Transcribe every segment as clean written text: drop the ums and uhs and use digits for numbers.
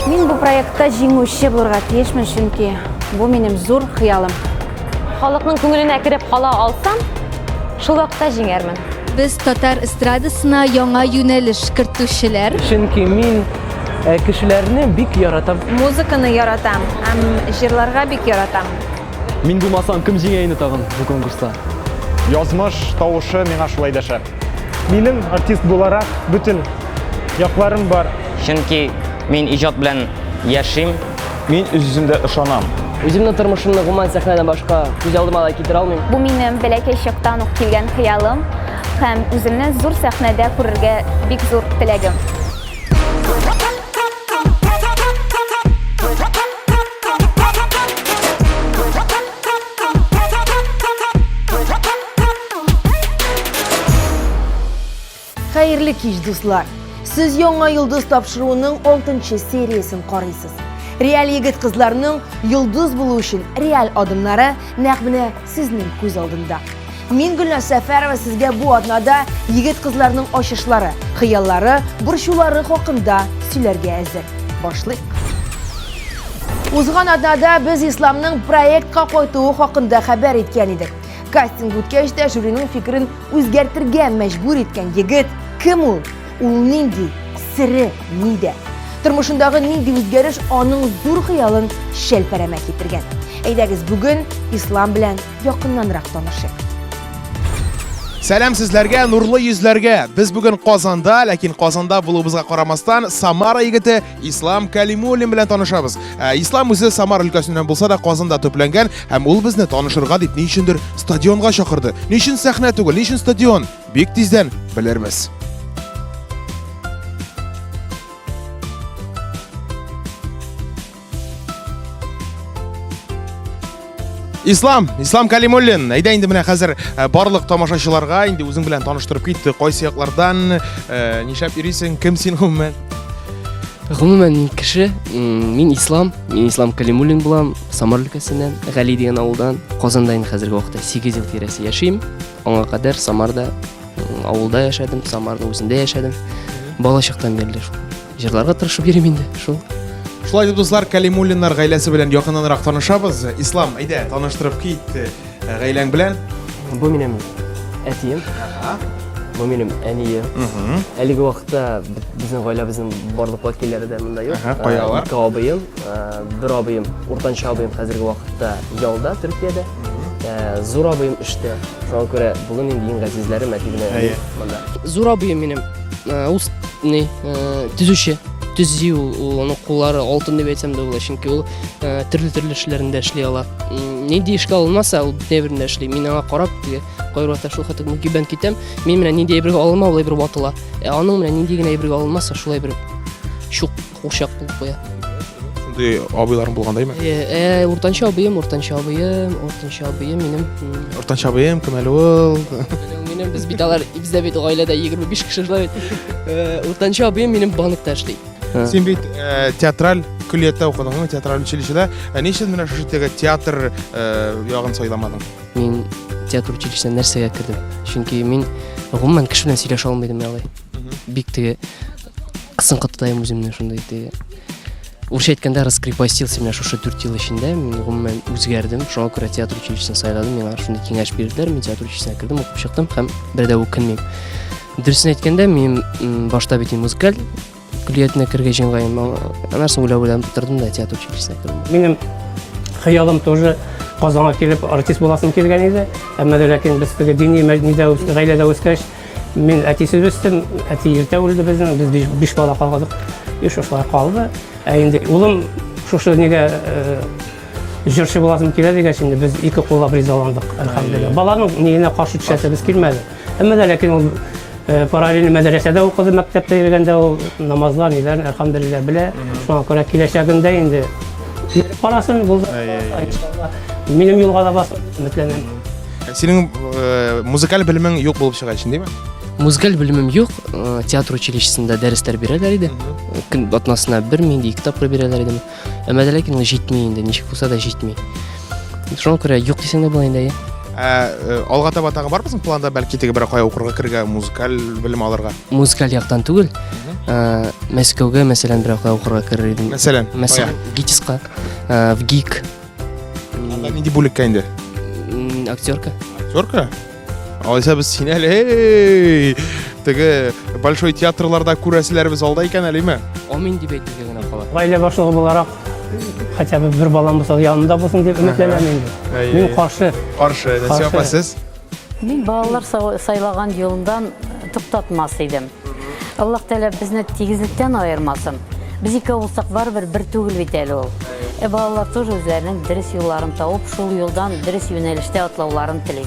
Мин бу проектта җиңүче булырга тиешмен, чөнки бу минем зур хыялым. Халыкның күңеленә кереп кала алсам, шул вакытта җиңәрмен. Без татар эстрадасына яңа юнәлеш кертүчеләр. Чөнки мин э, кешеләрне бик яратам. Музыканы яратам һәм җырларга бик яратам. Мин булмасам, кем җиңә инде тагын бу конкурста? Язмыш тавышы миңа шулай дәшә. Минем артист буларак бөтен якларым бар. Чөнки мин иҗат белән яшим. Мин үз-үземдә ышанам. Үземнең тормышымны гомумән сәхнәдән башка күз алдыма да китерә алмыйм. Бу минем бәләкәй чактан ук килгән хыялым һәм үземне зур сәхнәдә күрергә бик зур теләгем. Хәерле кич, дуслар! Сез Яңа йолдыз тапшыруының 6 сериясен карыйсыз. Реаль егет-кызларның йолдыз булу өчен реаль адымнары нәкъ менә сезнең күз алдында. Мин Гөлназ Сәфәрова сезгә бу атнада егет-кызларның ачышлары, хыяллары, борчулары хакында сөйләргә әзер. Башлыйк. Узган атнада без Исламның проектка кайтуы хакында хәбәр иткән идек. Кастинг үткәч тә жюриның фикерен үзгәртергә мәҗбүр иткән егет кем ул? Ул нинди? Сере нидә? Тормышындагы нинди үзгәреш аның зур хыялын шәлпәрәмә китергән? Әйдәгез бүген Ислам белән якыннанрак танышыйк. Сәлам сезләргә, нурлы йөзләргә. Без бүген Казанда, ләкин Казанда булуыбызга карамастан, Самара егете Ислам Калимуллин белән танышабыз. Ә, Ислам үзе Самара өлкәсеннән булса да Казанда төпләнгән һәм ул безне танышырга дип ни өчендер стадионга чакырды. Ни өчен сәхнә түгел, ни өчен стадион? Бик тиздән белербез. Ислам, Ислам Калимуллин, әйдә инде менә хәзер э, барлык тамашачыларга инде үзең белән таныштырып кит, кайсы яклардан, э, нишләп йөрисең, кем син гомумән? Гомумән мин кеше, мин Ислам, мин Ислам Калимуллин булам, Самар өлкәсеннән, Гали дигән авылдан, Казанда инде хәзерге вакытта 8 ел тирәсе яшим. Аңа кадәр Самарда авылда яшәдем, Самарның үзендә яшәдем. Бала чактан бирле шул. Җырларга тырышып йөрим инде, шул. Шулай итеп, дуслар, Калимуллиннар гаиләсе белән якыннанрак танышабыз. Ислам, әйдә, таныштырып кит э, гаиләң белән. Бу минем әтием. Бу минем әнием. Әлеге вакытта безнең гаиләбезнең барлык вәкилләре дә монда юк. Кая алар? Ике абыем, э, бер абыем, уртанчы абыем хәзерге вакытта ялда Төркиядә. Э, зур абыем эштә. Шуңа күрә бүген инде иң газизләрем әти белән әни монда. Зур абыем минем ул ни төзүче төзи ул, ул аның куллары алтын дип әйтсәм дә була, чөнки ул төрле-төрле эшләрендә эшли ала. Нинди эшкә алынмаса, ул бөтен әйберендә эшли. Мин аңа карап, теге кайвакытта шул хәтле мөкиббән китәм. Мин менә нинди әйбергә алынма, ул әйбер ватыла. Ә аның менә нинди генә әйбергә алынмаса, шул әйбер чук курчак булып куя. Шундый абыйларың булгандаймы? Э, э, уртанчы абыем, уртанчы абыем, уртанчы абыем минем. Уртанчы абыем кем әле ул? Минем без бит алар, бездә бит гаиләдә 25 кеше шулай бит. Э, уртанчы абыем минем банкта эшли. Син бит э, театраль көллияттә укыдың, театраль училищеда. Ә ни өчен менә шушы теге театр ягын сайламадың? Мин театр училищесына нәрсәгә кердем? Чөнки мин гомумән кеше белән сөйләшә алмый идем алай. Бик теге кысынкы тотаем үземне шундый теге. Урысча әйткәндә раскрепостился менә шушы 4 ел эчендә мин гомумән үзгәрдем. Шуңа күрә театр училищесын сайладым. Миңа шундый киңәш бирделәр. Мин театр училищесына кердем, укып чыктым һәм бер дә үкенмим. Дөресен әйткәндә, мин башта бит музыкаль көллиятенә керергә җыенган Аннан соң уйлап уйланып утырдым да театр училищесына кердем. Минем хыялым тоже Казанга килеп артист буласым килгән иде. Әмма дә ләкин без теге дини нидә гаиләдә үскәч, Мин әтисез үстем, әти иртә үлде безнең, без биш, биш бала калдык. И шушылай калды. Ә инде улым шушы нигә э, җырчы буласым килә дигәч, инде без ике куллап ризаландык, әлхәмдүлилләһ. Баланың ниенә каршы төшәсебез килмәде. Әмма дә ләкин ул э, параллель мәдрәсәдә укыды, мәктәптә йөргәндә ул намазлар, ниләрен, әлхәмдүлилләһ, белә. Шуңа күрә киләчәгендә инде карасын булды. Иншалла. Минем юлга да басып өметләнәм. Синең э, музыкаль белемең юк булып чыга өчен, димме? Музыкаль белемем юк. Э, театр училищесында дәресләр бирәләр иде. Көн атнасына бер инде ике тапкыр бирәләр иде. Әмма дә ләкин ул җитми инде, ничек булса да җитми. Шуңа күрә юк дисәң дә була инде, әйе. Ә, э, алга таба тагын бармы соң планда, бәлки теге бер кая укырга керергә, музыкаль белем алырга? Музыкаль яктан түгел. Мәскәүгә, мәсәлән, бер якка укырга керер идем. Мәсәлән? Мәсәлән, ГИТИСка, в ГИК. Анда нинди бүлеккә инде? Актерка. Актерка? Алайса без сине әле, эй, теге большой театрларда күрәселәребез алда икән әле, име? Амин дип әйтергә генә кала. Гаилә башлыгы буларак, хотя бы бер балам булса янында булсын дип өметләнәм инде. Мин каршы. Каршы, Нәсимә апа, сез? Мин балалар сайлаган юлдан туктатмас идем. Аллаһ Тәгалә безне тигезлектән аермасын. Без икәү булсак, барыбер бер түгел бит әле ул. Ә балалар тоже үзләренең дөрес юлларын табып, шул юлдан дөрес юнәлештә атлауларын телим.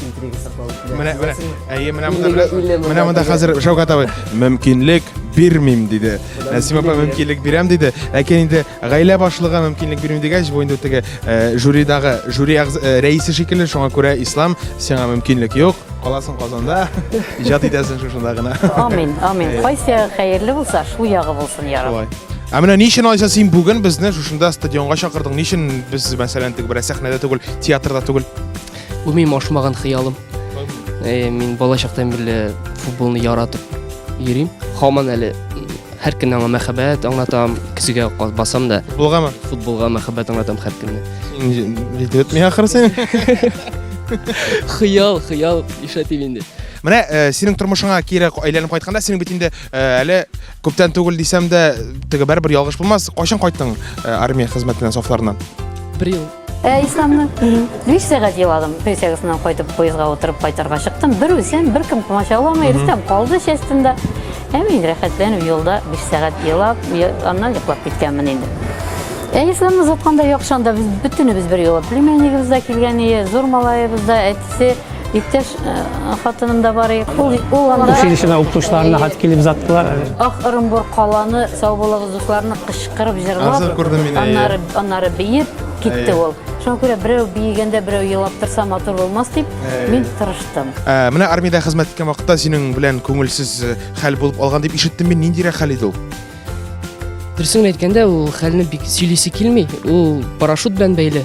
Интрига саклалып килә. Менә, менә, әйе, менә монда, менә монда хәзер Шәүкәт абый, мөмкинлек бирмим диде. Нәсимә апа мөмкинлек бирәм диде. Ләкин инде гаилә башлыгы мөмкинлек бирмим дигәч, бу инде теге э, жюридагы жюри э, рәисе шикелле, шуңа күрә Ислам, сиңа мөмкинлек юк. Каласың Казанда, иҗат итәсең шушында гына. Амин, амин. Кайсы ягы хәерле булса, шул ягы булсын, я Рабб. Ә менә ни өчен алайса син бүген безне шушында стадионга чакырдың? Ни өчен без, мәсәлән, теге берәр сәхнәдә түгел, театрда түгел? Бу минем ашмаган хыялым. Э, мин бала чактан бирле футболны яратып йөрим. Һаман әле һәр көнне аңа мәхәббәт аңлатам, көзгә басам да. Футболгамы? Футболга мәхәббәт аңлатам һәр көнне. Син җитеп бетми ахры син. Хыял, хыял, нишләтим инде. Менә э, синең тормышыңа кире әйләнеп кайтканда, синең бит инде э, әле күптән түгел дисәм дә, теге барыбер ялгыш булмас. Кайчан кайттың армия хезмәтеннән сафларыннан? Бер ел. Ә Исламны 5 сәгать еладым. Присягасыннан кайтып поездга утырып кайтырга чыктым. Бер үзем, бер кем комачауламый. Рөстәм калды частенда. Ә мин рәхәтләнеп юлда 5 сәгать елап, аннан йоклап киткәнмен инде. Ә Исламны озатканда яхшы анда без бөтенебез бер юлы. Племяннигыбыз да килгән ие, зур малаебыз да, әтисе, иптәш э, хатыным да бар иде. Ул, ул анда Училищеда укытучыларына хат килеп озаттылар. Ах, Ырынбур каланы, сау булыгыз дусларны кычкырып җырлап, Хәзер күрдем мин, әйе. аннары, аннары биеп китте Әйе. ул. Шуңа күрә берәү биегәндә берәү елап торса матур булмас дип, Әйе. мин тырыштым. Ә, менә армиядә хезмәт иткән вакытта синең белән күңелсез э, хәл булып алган дип ишеттем мин. Ниндирәк хәл иде ул? Дөресен генә әйткәндә, ул хәлне бик сөйлисе килми. Ул парашют белән бәйле.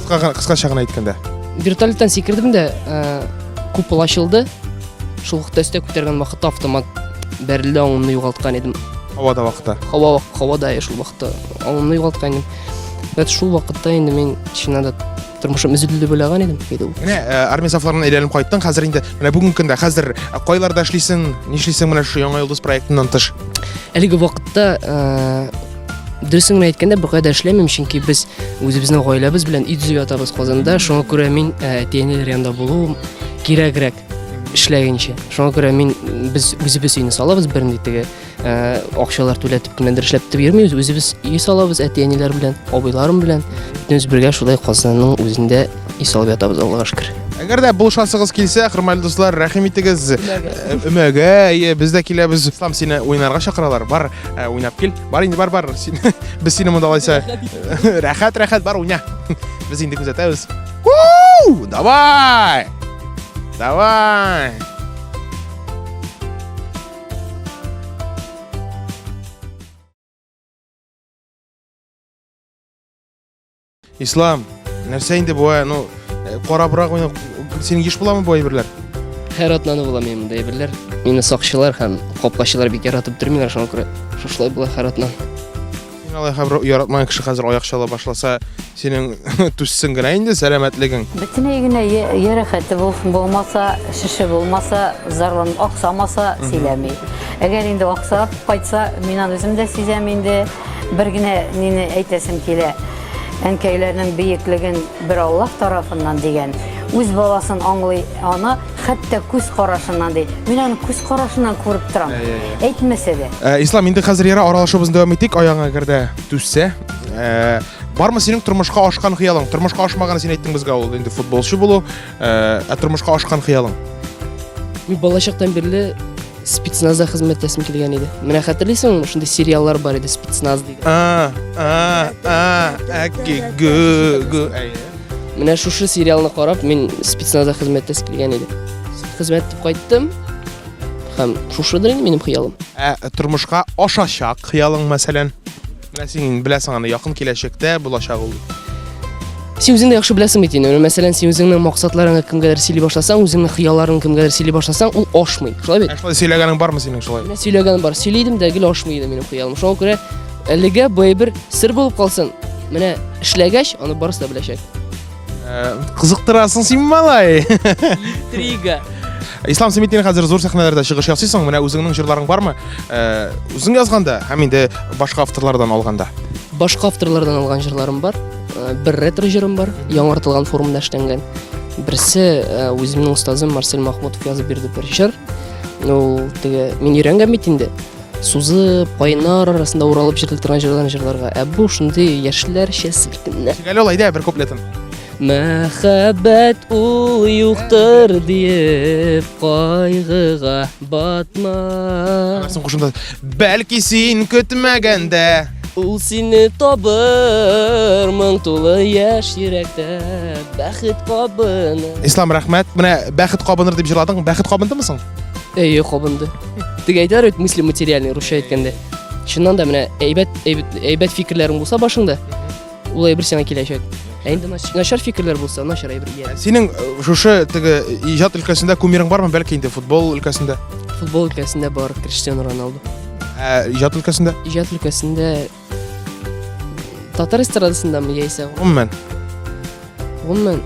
Кыска, кыскача гына әйткәндә. Вертолеттан сикердем дә, э, купол ачылды. Шул вакытта өстә күтәргән вакытта автомат бәрелде, аңымны югалткан идем. Һавада вакытта. Һава, һавада шул вакытта аңымны югалткан идем. Вәт шул вакытта инде мин чыннан да тормышым өзелде дип уйлаган идем, диде ул. Менә э, армия сафларыннан әйләнеп кайттың, хәзер инде менә бүгенге көндә хәзер э, кайларда эшлисең, нишлисең менә шушы Яңа йолдыз проектыннан тыш? Әлеге вакытта э, дөресен генә әйткәндә беркайда эшләмим, чөнки без үзебезнең гаиләбез белән өй төзеп ятабыз Казанда, шуңа күрә мин әти-әниләр янында булуым кирәгрәк эшләгәнче. Шуңа күрә мин без үзебез өйне салабыз, бернинди теге Э, акчалар түләтеп кемнәндер эшләп дип йөрмибез, үзебез өй салабыз әти-әниләр белән, абыйларым белән. Бөтенебез бергә шулай Казанның үзендә өй салып ятабыз, Аллага шөкер. Әгәр дә булышасыгыз килсә, хөрмәтле дуслар, рәхим итегез. Э, өмәгә, әйе, без дә киләбез. Ислам сине уйнарга чакыралар. Бар, э, уйнап кил. Бар инде, бар, бар. Син, без сине монда алайса. Рәхәт, рәхәт, бар, уйна. Без инде күзәтәбез. Давай! Давай! Ислам, нәрсә инде бу, ә? Ну, э, карабрак уйна, синең еш буламы бу әйберләр? Һәр атнаны була минем монда әйберләр. Мине сакчылар һәм капкачылар бик яратып тормыйлар, шуңа күрә шушылай була һәр атна. Син алай хәбәр яратмаган кеше хәзер аяк чала башласа, синең түзсен генә инде сәламәтлегең. Бөтенләй генә йәрәхәте булмаса, шеше булмаса, зарланып аксамаса сөйләми. Әгәр инде аксап кайтса, мин аны үзем дә сизәм инде. Бер генә нине әйтәсем килә. Әнкәйләрнең бөеклеген бер Аллаһ тарафыннан дигән. Үз баласын аңлый ана, хәтта күз карашыннан ди. Мин аны күз карашыннан күреп торам. Әйтмәсә дә. Э, Ислам, инде хәзер яра аралашуыбызны дәвам итик, аягыңа әгәр дә түзсә. Э, бармы синең тормышка ашкан хыялың? Тормышка ашмаганы син әйттең безгә ул инде футболчы булу, э, ә тормышка ашкан хыялың? Мин балачактан бирле спецназда хезмәт итәсем килгән иде. Менә хәтерлисеңме, шундый сериаллар бар иде, спецназ дигән. А, а, а, әки, гү, гү. Әйе. Менә шушы сериалны карап, мин спецназда хезмәт итәсе килгән иде. Хезмәт итеп кайттым. Һәм шушыдыр инде минем хыялым. Ә тормышка ашачак хыялың, мәсәлән? Менә син беләсең аны, якын киләчәктә булачак ул. Син үзең дә яхшы беләсең бит инде. Мәсәлән, син үзеңнең максатларыңны кемгәдер сөйли башласаң, үзеңнең хыялларыңны кемгәдер сөйли башласаң, ул ашмый. Шулай бит? Ә шулай сөйләгәнең бармы синең шулай? Менә сөйләгәнем бар. Сөйли идем дә гел ашмый иде минем хыялым. Шуңа күрә әлегә бу әйбер сер булып калсын. Менә эшләгәч, аны барысы да беләчәк. Э, кызыктырасың син, малай. Интрига. Ислам, син бит инде хәзер зур сәхнәләрдә чыгыш ясыйсың. Менә үзеңнең җырларың бармы? Э, үзең язганда һәм инде башка авторлардан алганда. Башка авторлардан алган җырларым бар. Э, бер ретро җырым бар, яңартылган формада эшләнгән. Берсе э, үземнең остазым Марсель Махмутов язып бирде бер җыр. Ул теге мин өйрәнгән бит инде. Сузып, кайнар арасында уралып җырлый торган җырларны җырларга. Ә бу шундый яшьләрчә селкенә. Әле ул әйдә бер куплетын. Мәхәббәт ул юктыр диеп кайгыга батма. Соң кушымта. Бәлки син көтмәгәндә Ул сине табыр, моң тулы яшь йөрәктә бәхет кабыныр. Ислам, рәхмәт. Менә бәхет кабыныр дип җырладың. Бәхет кабындымы соң? Әйе, кабынды. Теге әйтәләр бит, мысли материальный, русча әйткәндә. Чыннан да менә әйбәт, әйбәт, әйбәт фикерләрең булса башыңда, ул әйбер сиңа киләчәк. Ә инде начар фикерләр булса, начар әйбер иярә. Синең э, шушы теге иҗат өлкәсендә кумирың бармы? Бәлки инде футбол өлкәсендә? Футбол өлкәсендә бар Криштиану Роналду. Ә иҗат өлкәсендә? Иҗат өлкәсендә татар эстрадасындамы яисә? Гомумән. Гомумән.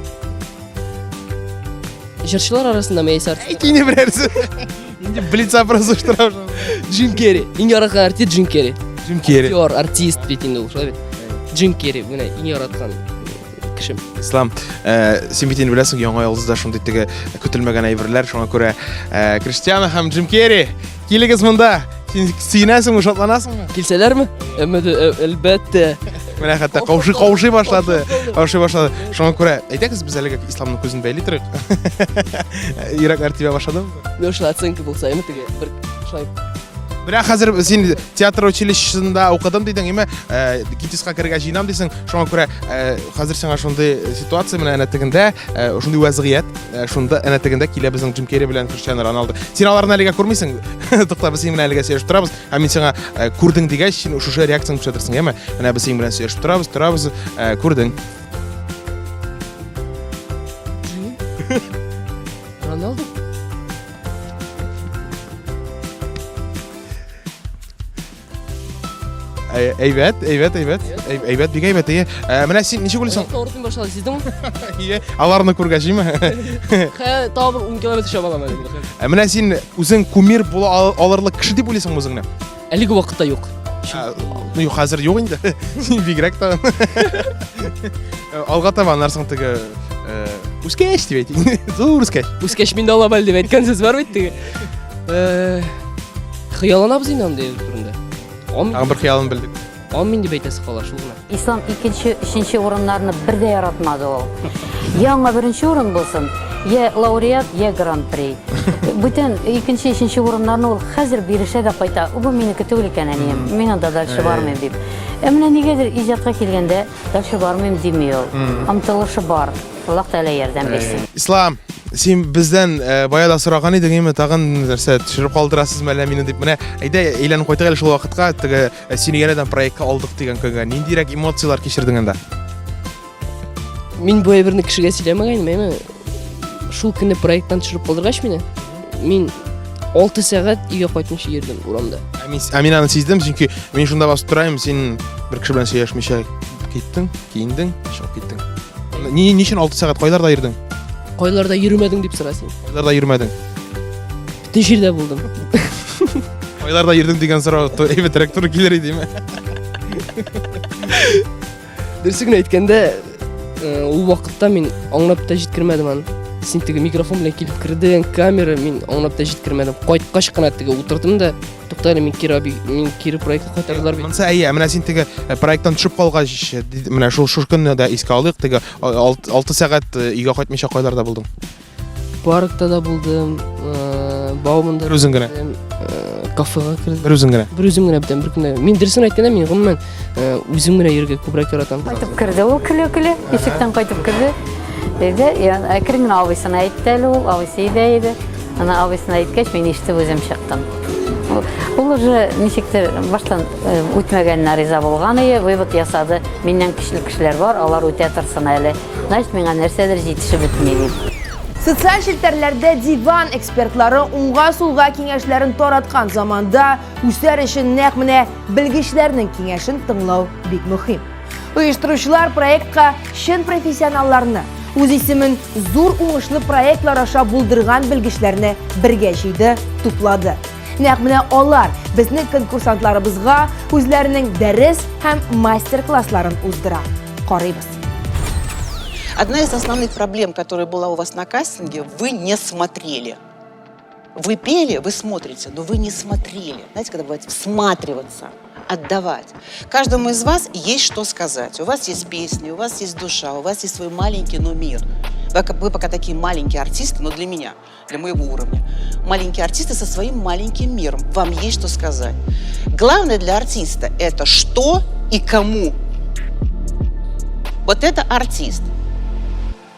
Җырчылар арасындамы яисә артист? Әйт инде берәрсе. Инде блиц опрос оештырам. Джим Керри. Иң яраткан артист Джим Керри. Джим Керри. Актер, артист бит инде ул, шулай бит. Джим Керри, менә иң яраткан кешем. Ислам, э, син бит инде беләсең, яңа йолдызда шундый теге көтелмәгән әйберләр, шуңа күрә э, Криштиану һәм Джим Керри, килегез монда. Син сөенәсеңме, шатланасыңмы? Килсәләрме? Әмма дә, э, әлбәттә. Менә хәтта каушый каушый башлады. Каушый башлады. Шуңа күрә әйдәгез без әлегә Исламның күзен бәйли торыйк. Йөрәкләр тибә башладымы? Менә шул оценка булса, әйме теге бер шулай. Менә хәзер син театр училищесында укыдым дидең, әйме? Э, ГИТИСка керергә җыенам дисең. Шуңа күрә э, хәзер сиңа шундый ситуация менә әнә тегендә, э, шундый вәзгыять, шунда әнә тегендә килә безнең Джим Керри белән Криштиану Роналду. Син аларны әлегә күрмисең. Тукта, без синең белән әлегә сөйләшеп торабыз. Ә мин сиңа күрдең дигәч, син шушы реакцияңне күрсәтерсең, яме? Менә без синең белән сөйләшеп торабыз, торабыз, күрдең. Роналду? Әйбәт, әйбәт, әйбәт. Әйбәт, бик әйбәт, әйе. Ә, менә син ничек уйлыйсың? Авыртмый башлады, сиздеңме? Әйе, аларны күргәч, әйеме? Хә, тагы бер 10 километр чаба алам әле. Ә менә син үзең кумир була алырлык кеше дип уйлыйсыңмы үзеңне? Әлеге вакытта юк. Ну, юк, хәзер юк инде. Син бигрәк тагын. Алга таба аннан соң теге үскәч дип әйтик. Зур үскәч. Үскәч мин дә алам әле дип әйткән сүз бар бит теге. Хыялланабыз инде андый турында. Тагын бер хыялын белдек. Амин дип әйтәсе кала шул гына. Ислам икенче, өченче урыннарны бер дә яратмады ул. Я аңа беренче урын булсын, я лауреат, я гран-при. Бүтән икенче, өченче урыннарны ул хәзер бирешә дә кайта. Бу минеке түгел икән, әнием, мин анда дальше бармыйм дип. Ә менә нигәдер иҗатка килгәндә дальше бармыйм дими ул. Омтылышы бар. Аллаһ Тәгалә ярдәм бирсен. Ислам, син бездән э, бая да сораган идең, әйме, тагын нәрсә төшереп калдырасызмы әллә мине дип. Менә әйдә әйләнеп кайтыйк әле шул вакытка, теге э, сине янәдән проектка алдык дигән көнгә. Ниндирәк эмоцияләр кичердең анда? Мин бу әйберне кешегә сөйләмәгән идем, әйме. Шул көнне проекттан төшереп калдыргач мине, мин 6 сәгать өйгә кайтмыйча йөрдем урамда. Ә мин, ә мин аны сиздем, чөнки мин шунда басып торайым, син бер кеше белән сөйләшмичә киттең, киендең, чыгып киттең. Ни, ни өчен 6 сәгать кайларда йөрдең? Кайларда йөрмәдең дип сора син. Кайларда йөрмәдең? Бөтен җирдә булдым. Кайларда йөрдең дигән сорау әйбәтрәк туры килер иде, димме? Дөресен генә әйткәндә, э, ул вакытта мин аңлап та җиткермәдем аны. Син теге микрофон белән килеп кердең, камера, мин аңлап та җиткермәдем. Кайткач кына теге утырдым да, тукта әле мин кире мин кире проектка кайтардылар бит. Монысы әйе, менә син теге э, проекттан төшеп калгач, э, менә шул шул көнне дә искә алыйк, теге 6 сәгать өйгә кайтмыйча кайларда булдың? Паркта да булдым, Бауманда. Бер үзең генә. Кафега кердем. Бер үзең генә. Бер үзем генә бүтән бер көндә. Мин дөресен әйткәндә, мин гомумән үзем генә йөрергә күбрәк яратам. Кайтып керде ул көлә-көлә, ишектән кайтып керде. Диде, әкрен генә абыйсына әйтте әле ул, абыйсы өйдә иде. Ана абыйсына әйткәч, мин ишетеп үзем чыктым. Ул уже ничектер баштан үтмәгәненә риза булган ие, вывод ясады. Миннән көчле кешеләр бар, алар үтә торсын әле. Значит, миңа нәрсәдер җитешеп бетми дип. Социаль челтәрләрдә диван экспертлары уңга-сулга киңәшләрен тараткан заманда үсәр өчен нәкъ менә белгечләрнең киңәшен тыңлау бик мөһим. Оештыручылар проектка чын профессионалларны, үз исемен зур уңышлы проектлар аша булдырган белгечләрне бергә җыйды, туплады. Нәкъ менә алар безнең конкурсантларыбызга үзләренең дәрес һәм мастер-классларын уздыра. Карыйбыз. Одна из основных проблем, которая была у вас на кастинге, вы не смотрели. Вы пели, вы смотрите, но вы не смотрели. Знаете, когда бывает всматриваться, отдавать. Каждому из вас есть что сказать. У вас есть песни, у вас есть душа, у вас есть свой маленький, но мир. Вы пока такие маленькие артисты, но для меня, для моего уровня. Маленькие артисты со своим маленьким миром. Вам есть что сказать. Главное для артиста – это что и кому. Вот это артист.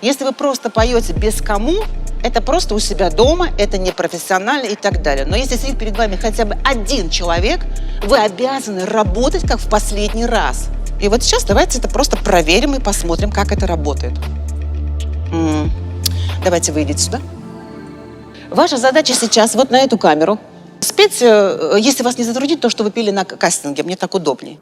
Если вы просто поете без кому, это просто у себя дома, это непрофессионально и так далее. Но если сидит перед вами хотя бы один человек, вы обязаны работать как в последний раз. И вот сейчас давайте это просто проверим и посмотрим, как это работает. Давайте выйдите сюда. Ваша задача сейчас вот на эту камеру спеть, если вас не затруднит, то, что вы пели на кастинге, мне так удобнее.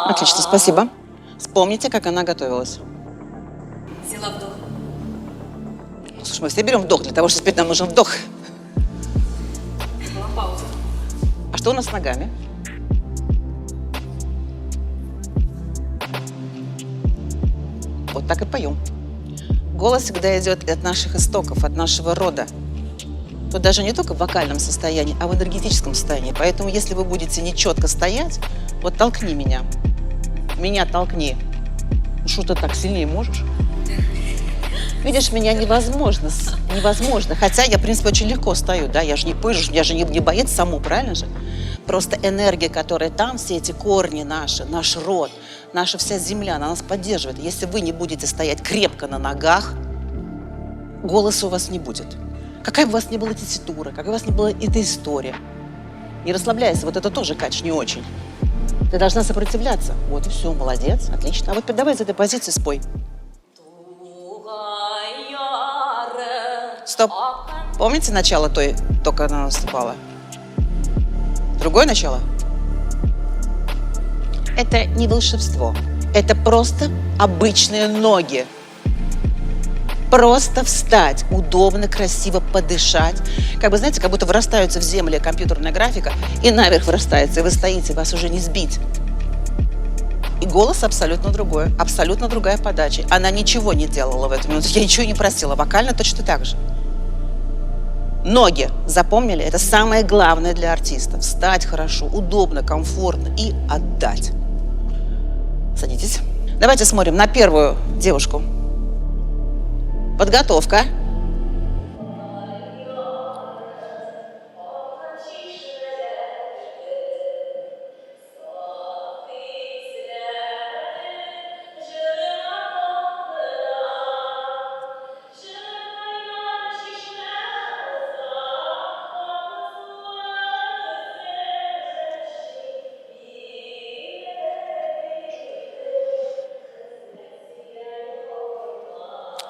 Отлично, спасибо. Вспомните, как она готовилась. Взяла вдох. Ну, слушай, мы все берем вдох. Для того, чтобы спеть, нам нужен вдох. Была пауза. А что у нас с ногами? Вот так и поем. Голос всегда идет от наших истоков, от нашего рода. Тут даже не только в вокальном состоянии, а в энергетическом состоянии. Поэтому, если вы будете нечетко стоять, вот толкни меня. Меня толкни. Ну, что ты так сильнее можешь? Видишь, меня невозможно, невозможно. Хотя я, в принципе, очень легко стою, да, я же не пыжусь, я же не боец саму, правильно же? Просто энергия, которая там, все эти корни наши, наш род, наша вся земля, она нас поддерживает. Если вы не будете стоять крепко на ногах, голоса у вас не будет. Какая бы у вас ни была тесситура, какая бы у вас ни была эта история. Не расслабляйся, вот это тоже, Кач, не очень. Ты должна сопротивляться. Вот и все, молодец, отлично. А вот давай из этой позиции спой. Стоп. Помните начало той, только она наступала? Другое начало? Это не волшебство. Это просто обычные ноги. Просто встать, удобно, красиво подышать. Как бы, знаете, как будто врастаются в землю компьютерная графика и наверх врастается, и вы стоите, вас уже не сбить. И голос абсолютно другой, абсолютно другая подача. Она ничего не делала в эту минуту, я ничего не просила, вокально точно так же. Ноги, запомнили? Это самое главное для артиста. Встать хорошо, удобно, комфортно и отдать. Садитесь. Давайте смотрим на первую девушку. Подготовка.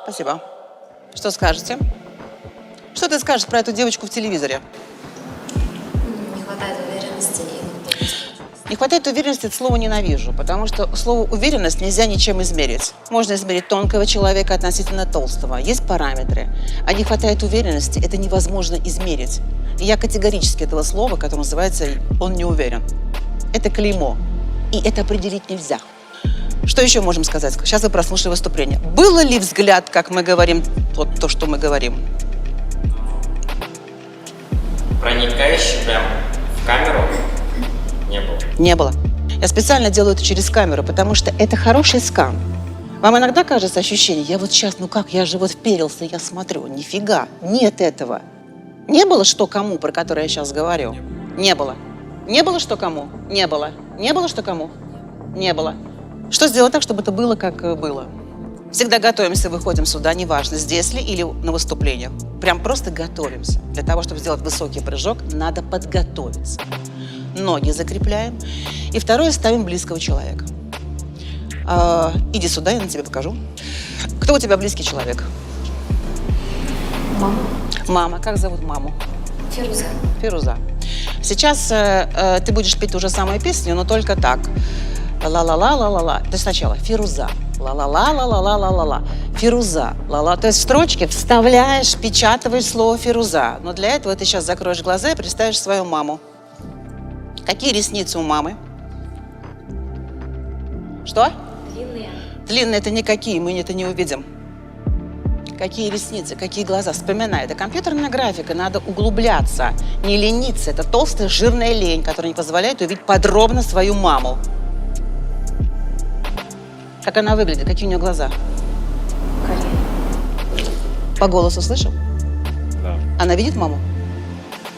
Спасибо. Что скажете? Что ты скажешь про эту девочку в телевизоре? Не хватает уверенности. Не хватает уверенности, это слово ненавижу, потому что слово уверенность нельзя ничем измерить. Можно измерить тонкого человека относительно толстого. Есть параметры. А не хватает уверенности, это невозможно измерить. И я категорически этого слова, которое называется «он не уверен». Это клеймо. И это определить нельзя. Что еще можем сказать? Сейчас вы прослушали выступление. Было ли взгляд, как мы говорим, вот то, что мы говорим? Проникающий прям в камеру. Не было. Не было. Я специально делаю это через камеру, потому что это хороший скан. Вам иногда кажется ощущение, я вот сейчас, ну как, я же вот вперился, я смотрю. Нифига, нет этого. Не было что кому, про которое я сейчас говорю? Не было. Не было что кому? Не было. Не было что кому? Не было. Что сделать так, чтобы это было, как было? Всегда готовимся, выходим сюда, неважно, здесь ли или на выступлениях. Прям просто готовимся. Для того, чтобы сделать высокий прыжок, надо подготовиться. Ноги закрепляем. И второе, ставим близкого человека. Иди сюда, я на тебе покажу. Кто у тебя близкий человек? Мама. Мама. Как зовут маму? Фируза. Фируза. Сейчас ты будешь петь ту же самую песню, но только так. Ла-ла-ла-ла-ла-ла. То есть сначала Фируза. Ла-ла-ла-ла-ла-ла-ла-ла. Фируза. Ла-ла. То есть в строчке вставляешь, печатаешь слово Фируза. Но для этого ты сейчас закроешь глаза и представишь свою маму. Какие ресницы у мамы? Что? Длинные. Длинные это никакие, мы это не увидим. Какие ресницы, какие глаза. Вспоминай, это компьютерная графика, надо углубляться, не лениться. Это толстая жирная лень, которая не позволяет увидеть подробно свою маму. Как она выглядит, какие у нее глаза? Карие. По голосу слышал? Да. Она видит маму?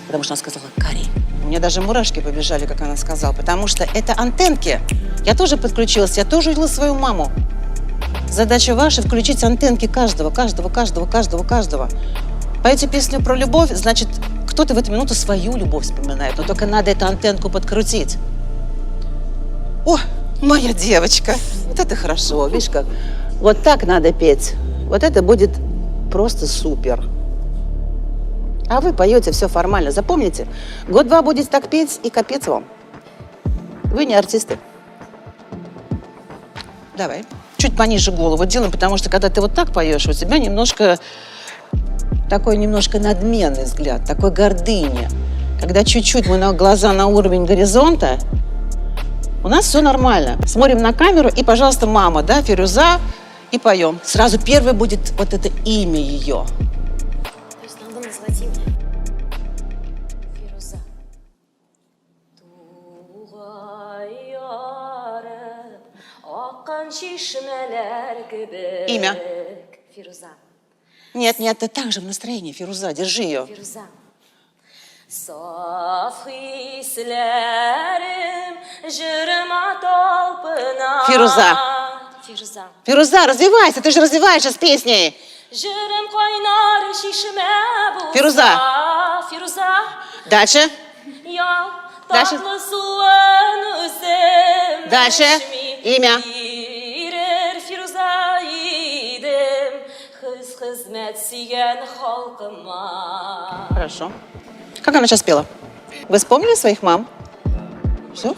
Потому что она сказала «кари». У меня даже мурашки побежали, как она сказала, потому что это антенки. Я тоже подключилась, я тоже увидела свою маму. Задача ваша – включить антенки каждого, каждого, каждого, каждого, каждого. Поете песню про любовь, значит, кто-то в эту минуту свою любовь вспоминает, но только надо эту антенку подкрутить. О, моя девочка! Вот это хорошо, видишь как? Вот так надо петь. Вот это будет просто супер. А вы поете все формально. Запомните, год-два будете так петь, и капец вам. Вы не артисты. Давай. Чуть пониже голову делаем, потому что когда ты вот так поешь, у тебя немножко такой немножко надменный взгляд, такой гордыня. Когда чуть-чуть мы на глаза на уровень горизонта, у нас все нормально. Смотрим на камеру и, пожалуйста, мама, да, Фируза, и поем. Сразу первое будет вот это имя ее. То есть надо назвать имя. Фируза. Имя. Фируза. Нет, нет, ты также в настроении, Фируза, держи ее. Фируза. Saf hislerim jırıma talpına. Фируза. Фируза. Фируза, развивайся, ты же развиваешься с песней. Jırım kaynar şişme bulsa. Фируза. Фируза. Дальше. Ya Дальше. tatlı suın üzüm Дальше. Имя. Birir Firuza idim. Hız hizmet siyen halkıma. Хорошо. Как она сейчас пела? Вы вспомнили своих мам? Все?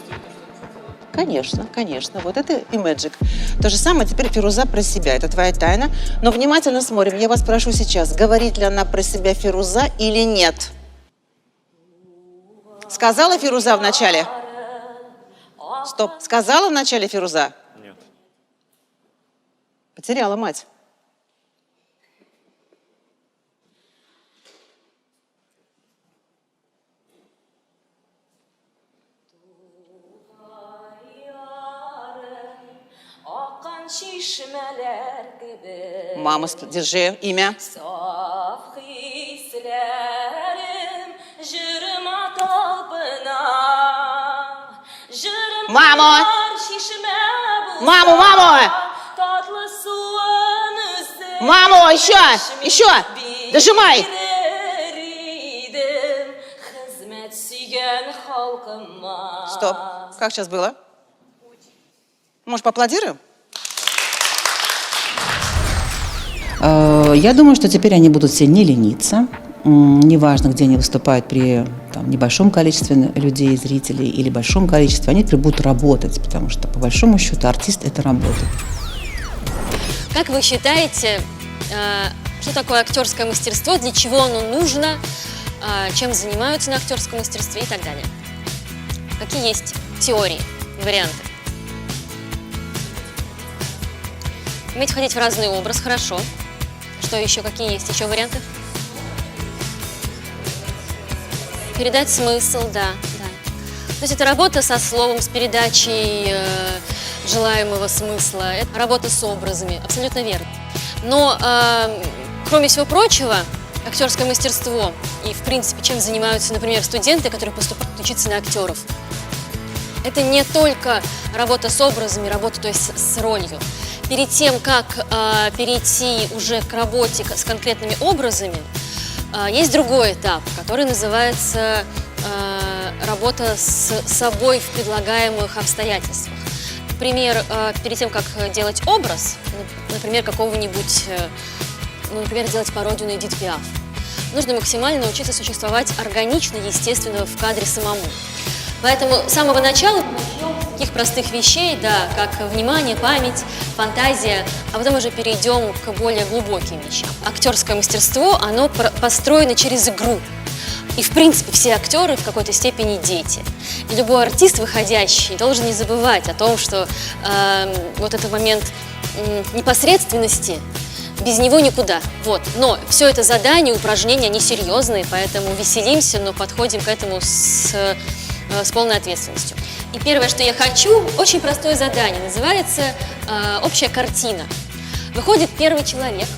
Конечно, конечно. Вот это и magic. То же самое теперь Фируза про себя. Это твоя тайна. Но внимательно смотрим. Я вас прошу сейчас, говорит ли она про себя Фируза или нет? Сказала Фируза в начале? Стоп. Сказала в начале Фируза? Нет. Потеряла мать. Akan şişmeler gibi. Мама, держи имя. Saf hislerim jırıma talpına. Jırım Маму! kaynar şişme bulsa. Маму, маму! Tatlı suın üzüm Маму, еще, еще! Дожимай! Bilir idim hizmet süyen halkıma. Стоп. Как сейчас было? Может, поаплодируем? Я думаю, что теперь они будут все не лениться. Неважно, где они выступают при там, небольшом количестве людей, зрителей или большом количестве, они теперь будут работать, потому что, по большому счету, артист – это работа. Как вы считаете, что такое актерское мастерство, для чего оно нужно, чем занимаются на актерском мастерстве и так далее? Какие есть теории, варианты? Уметь входить в разный образ, хорошо. Что еще? Какие есть еще варианты? Передать смысл, да, да. То есть это работа со словом, с передачей желаемого смысла, это работа с образами, абсолютно верно. Но, кроме всего прочего, актерское мастерство и, в принципе, чем занимаются, например, студенты, которые поступают учиться на актеров, это не только работа с образами, работа, то есть с ролью. Перед тем, как перейти уже к работе с конкретными образами, есть другой этап, который называется работа с собой в предлагаемых обстоятельствах. Например, перед тем, как делать образ, например, какого-нибудь, ну, например, делать пародию на Эдит Пиаф, нужно максимально учиться существовать органично, естественно, в кадре самому. Поэтому с самого начала начнем с таких простых вещей, да, как внимание, память, фантазия, а потом уже перейдем к более глубоким вещам. Актерское мастерство, оно построено через игру. И, в принципе, все актеры в какой-то степени дети. И любой артист, выходящий, должен не забывать о том, что вот этот момент непосредственности, без него никуда. Вот. Но все это задания, упражнения, они серьезные, поэтому веселимся, но подходим к этому с полной ответственностью. И первое, что я хочу, очень простое задание, называется «Общая картина». Выходит первый человек,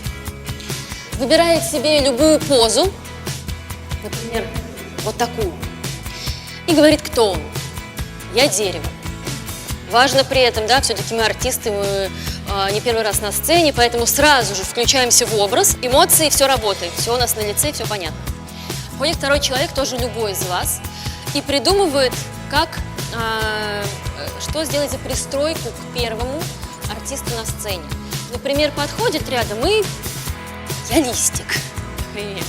выбирает себе любую позу, например, вот такую, и говорит, кто он. Я дерево. Важно при этом, да, все-таки мы артисты, мы не первый раз на сцене, поэтому сразу же включаемся в образ, эмоции, все работает, все у нас на лице, все понятно. Входит второй человек, тоже любой из вас, и придумывает, как, что сделать за пристройку к первому артисту на сцене. Например, подходит рядом и я листик, например.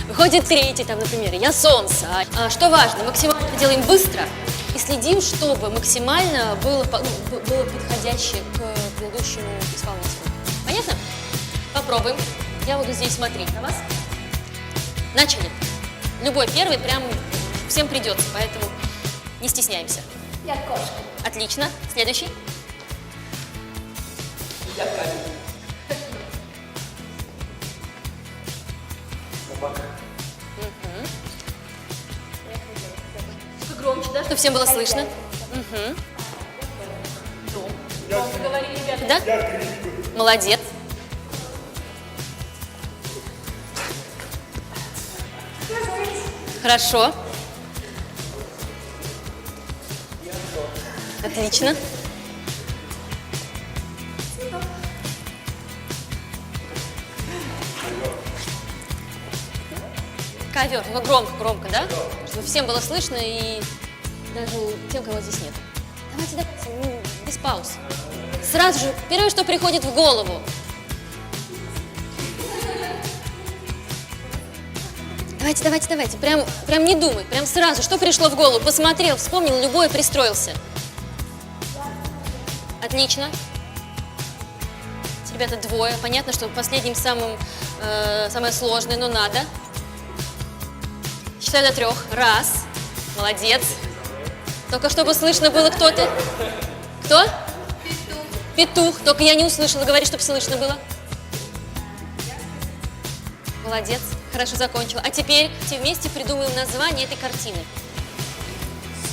Выходит третий, там, например, я солнце. Что важно, максимально делаем быстро и следим, чтобы максимально было, ну, было подходящее к предыдущему исполнителю. Понятно? Попробуем. Я буду здесь смотреть на вас. Начали. Любой первый прям всем придется, поэтому не стесняемся. Я кошка. Отлично. Следующий. Я камень. Собака. Угу. Только громче, да, чтобы всем было слышно. Угу. Да? Молодец. Хорошо. Отлично. Ковер. Ну, громко, громко, да? Чтобы всем было слышно и даже тем, кого здесь нет. Давайте, давайте, ну, без пауз. Сразу же, первое, что приходит в голову. Давайте, давайте, давайте. Прям не думай, прям сразу. Что пришло в голову? Посмотрел, вспомнил, любое пристроился. Отлично. Ребята, двое. Понятно, что последним самое сложное, но надо. Считаю до трех. Раз. Молодец. Только чтобы слышно было, кто ты. Кто? Петух. Петух. Только я не услышала. Говори, чтобы слышно было. Молодец. Хорошо закончила. А теперь все вместе придумаем название этой картины.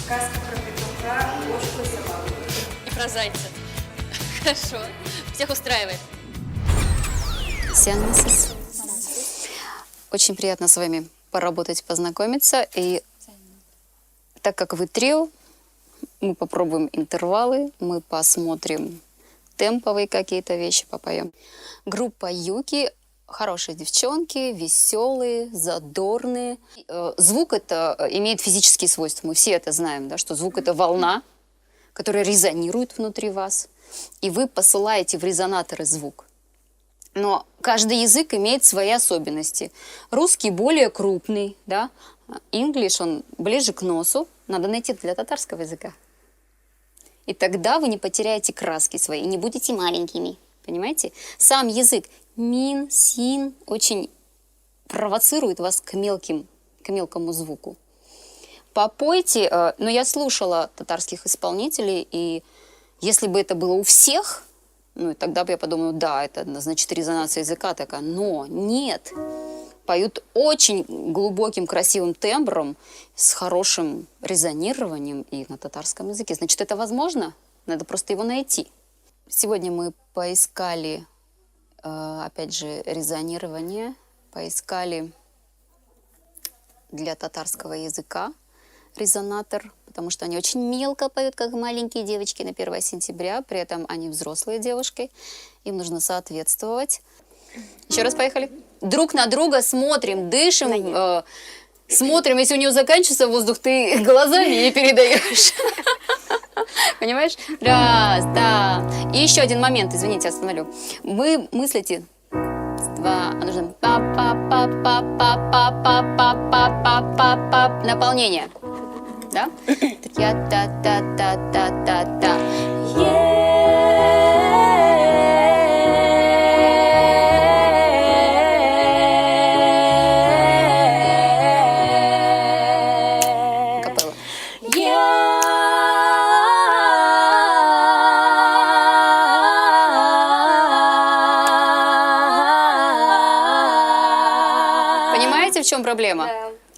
Сказка про петуха, кошку и собаку. И про зайца. Хорошо. Всех устраивает. Сианмисис. Очень приятно с вами поработать, познакомиться. И так как вы трио, мы попробуем интервалы, мы посмотрим темповые какие-то вещи, попоем. Группа Юки. Хорошие девчонки, веселые, задорные. Звук это имеет физические свойства. Мы все это знаем, да, что звук это волна, которая резонирует внутри вас. И вы посылаете в резонаторы звук. Но каждый язык имеет свои особенности. Русский более крупный, да? English, он ближе к носу. Надо найти для татарского языка. И тогда вы не потеряете краски свои, не будете маленькими. Понимаете? Сам язык мин, син очень провоцирует вас к мелкому звуку. Попойте, но я слушала татарских исполнителей, и если бы это было у всех, ну, тогда бы я подумала, да, это, значит, резонация языка такая. Но нет. Поют очень глубоким, красивым тембром, с хорошим резонированием и на татарском языке. Значит, это возможно? Надо просто его найти. Сегодня мы поискали, э, опять же, резонирование, поискали для татарского языка резонатор, потому что они очень мелко поют, как маленькие девочки на 1 сентября, при этом они взрослые девушки, им нужно соответствовать. Еще раз поехали. Друг на друга смотрим, дышим, э, смотрим. Если у нее заканчивается воздух, ты глазами ей передаешь. Понимаешь? Раз, да. И еще один момент, извините, остановлю. Вы мыслите два, а нужно па па па па па па па па па па па па наполнение. Да? Я та та та та та та. Капелла. Понимаете, в чем проблема?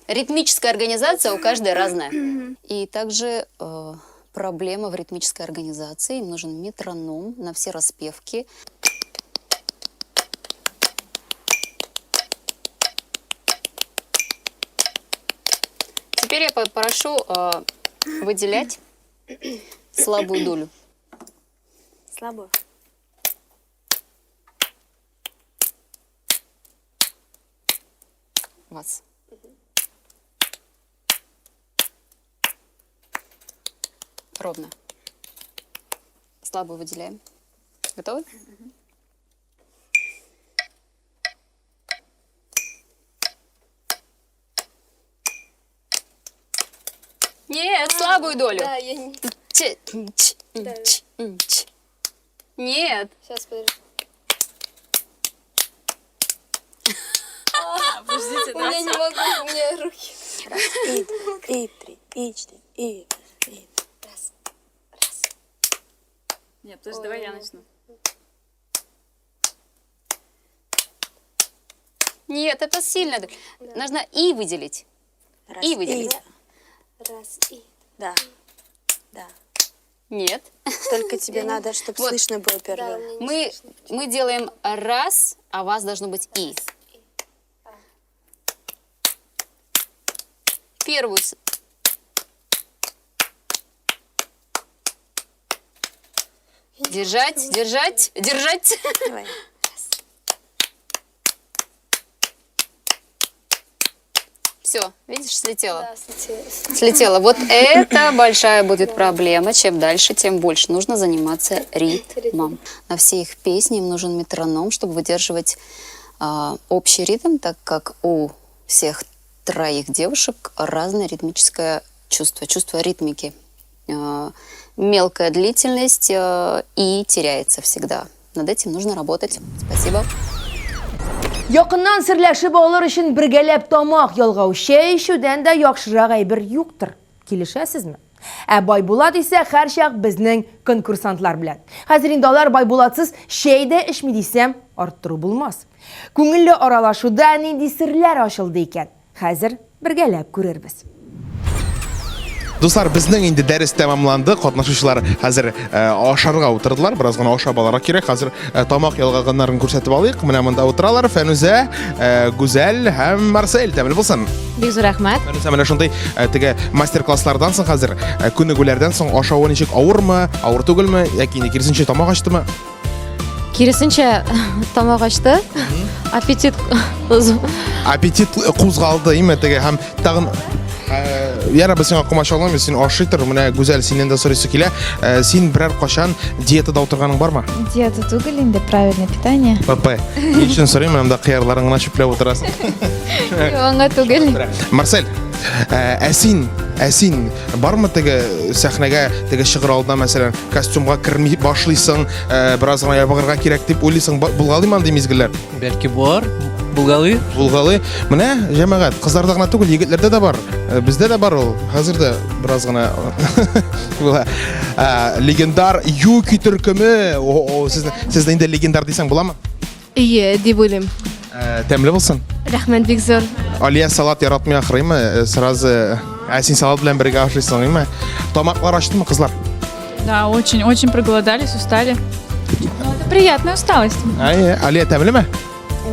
Ритмическая организация у каждой разная. И также э, проблема в ритмической организации. Им нужен метроном на все распевки. Теперь я попрошу э, выделять слабую долю. Слабую. Вас. Ровно. Слабую выделяем. Готовы? Нет, слабую долю. Да, я не... Ч, ч, ч, ч. Нет. Сейчас, подожди. Подождите, У меня не могу, у меня руки. Раз, и, и три, и четыре, и, и. Раз, раз. Нет, подожди, давай я начну. Нет, это сильно. Нужно и выделить. Раз, и выделить. и. Раз, и. Да, да. Нет. Только тебе надо, чтобы Вот. слышно было первым. Мы, мы делаем раз, а вас должно быть и. Первую. с- Держать, держать, держать. Давай. Все, видишь, слетело. Да, слетела. Слетело. Вот это большая будет проблема. Чем дальше, тем больше нужно заниматься ритмом. На все их песни им нужен метроном, чтобы выдерживать а, общий ритм, так как у всех троих девушек разное ритмическое чувство, чувство ритмики. А, мелкая длительность а, и теряется всегда. Над этим нужно работать. Спасибо. Якыннан серләшеп алыр өчен бергәләп тамак ялгау, чәй эчүдән дә яхшырак әйбер юктыр. Килешәсезме? Ә Байбулат исә һәрчак безнең конкурсантлар белән. Хәзер инде алар Байбулатсыз чәй дә эчми дисәм, арттыру булмас. Күңелле аралашуда нинди серләр ачылды икән? Хәзер бергәләп күрербез. Дуслар, безнең инде дәрес тәмамланды. Катнашучылар хәзер э, ашарга утырдылар. Бераз гына ашап алырга кирәк. Хәзер э, тамак ялгаганнарын күрсәтеп алыйк. Менә монда утыралар Фәнүзә, э, Гүзәл һәм Марсель. Тәмле булсын. Бик зур рәхмәт. Фәнүзә, менә шундый э, теге мастер-класслардан соң хәзер э, күнегүләрдән соң ашавы ничек авырмы, авыр түгелме яки инде киресенчә тамак ачтымы? Киресенчә, тамак ачты. Аппетит Аппетит кузгалды, име теге һәм тагын э, Яра, без сиңа комачауламыйбыз, син ашый тор. Менә Гүзәл, синнән дә сорыйсы килә. Э, Син берәр кашан диетада утырганың бармы? Диета түгел инде, правильное питание. ПП. Ни өчен сорыйм, менә монда кыярларын гына чүпләп утырасың. Юк, аңа түгел. Марсель, э, ә син, ә син бармы теге сәхнәгә, теге чыгыр алдына, мәсәлән, костюмга керми башлыйсың, э, бераз гына ябыгырга кирәк дип уйлыйсың, булгалыймы андый мизгелләр? Бәлки бар, булгалый. Булгалый. Менә, җәмәгать, кызларда гына түгел, егетләрдә дә бар. Э, бездә дә бар ул. Хәзер дә бераз гына була. Э, легендар Юки төркеме. О, сезне, сезне инде легендар дисәң буламы? Ие, дип уйлыйм. Э, тәмле булсын. Рәхмәт бик зур. Алия салат яратмый ахрыймы? Э, сразу ә син салат белән бергә ашыйсың, име? Тамаклар ачтымы, кызлар? Да, очень, очень проголодались, устали. Но это приятная усталость. Әйе, Алия тәмлеме?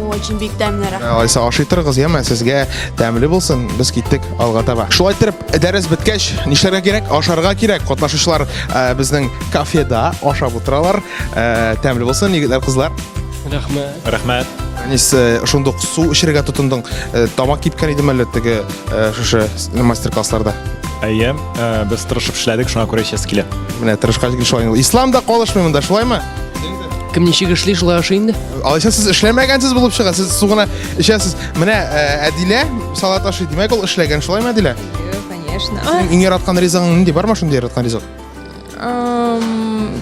Очень бик тәмле, рәхмәт. Алайса ашый торыгыз, яме, сезгә тәмле булсын. Без киттек алга таба. Шулай итеп, дәрес беткәч, нишләргә кирәк? Ашарга кирәк. Катнашучылар э, безнең кафеда ашап утыралар. Э, тәмле булсын, егетләр, кызлар. Рәхмәт. Рәхмәт. Әнис, э, шундук су эчәргә тотындың. Э, тамак кипкән идеме әллә теге э, шушы мастер-классларда? Әйе, без тырышып эшләдек, шуңа күрә эчәсе килә. Менә тырышкач гел шулай. Ислам да калышмый монда, шулаймы? Кем ничек эшли, шулай ашый инде. Алайса сез эшләмәгәнсез булып чыга, сез су гына эчәсез. Менә Әдилә салат ашый, димәк ул эшләгән, шулаймы, Әдилә? Конечно. Синең иң яраткан ризыгың нинди? Бармы шундый яраткан ризык?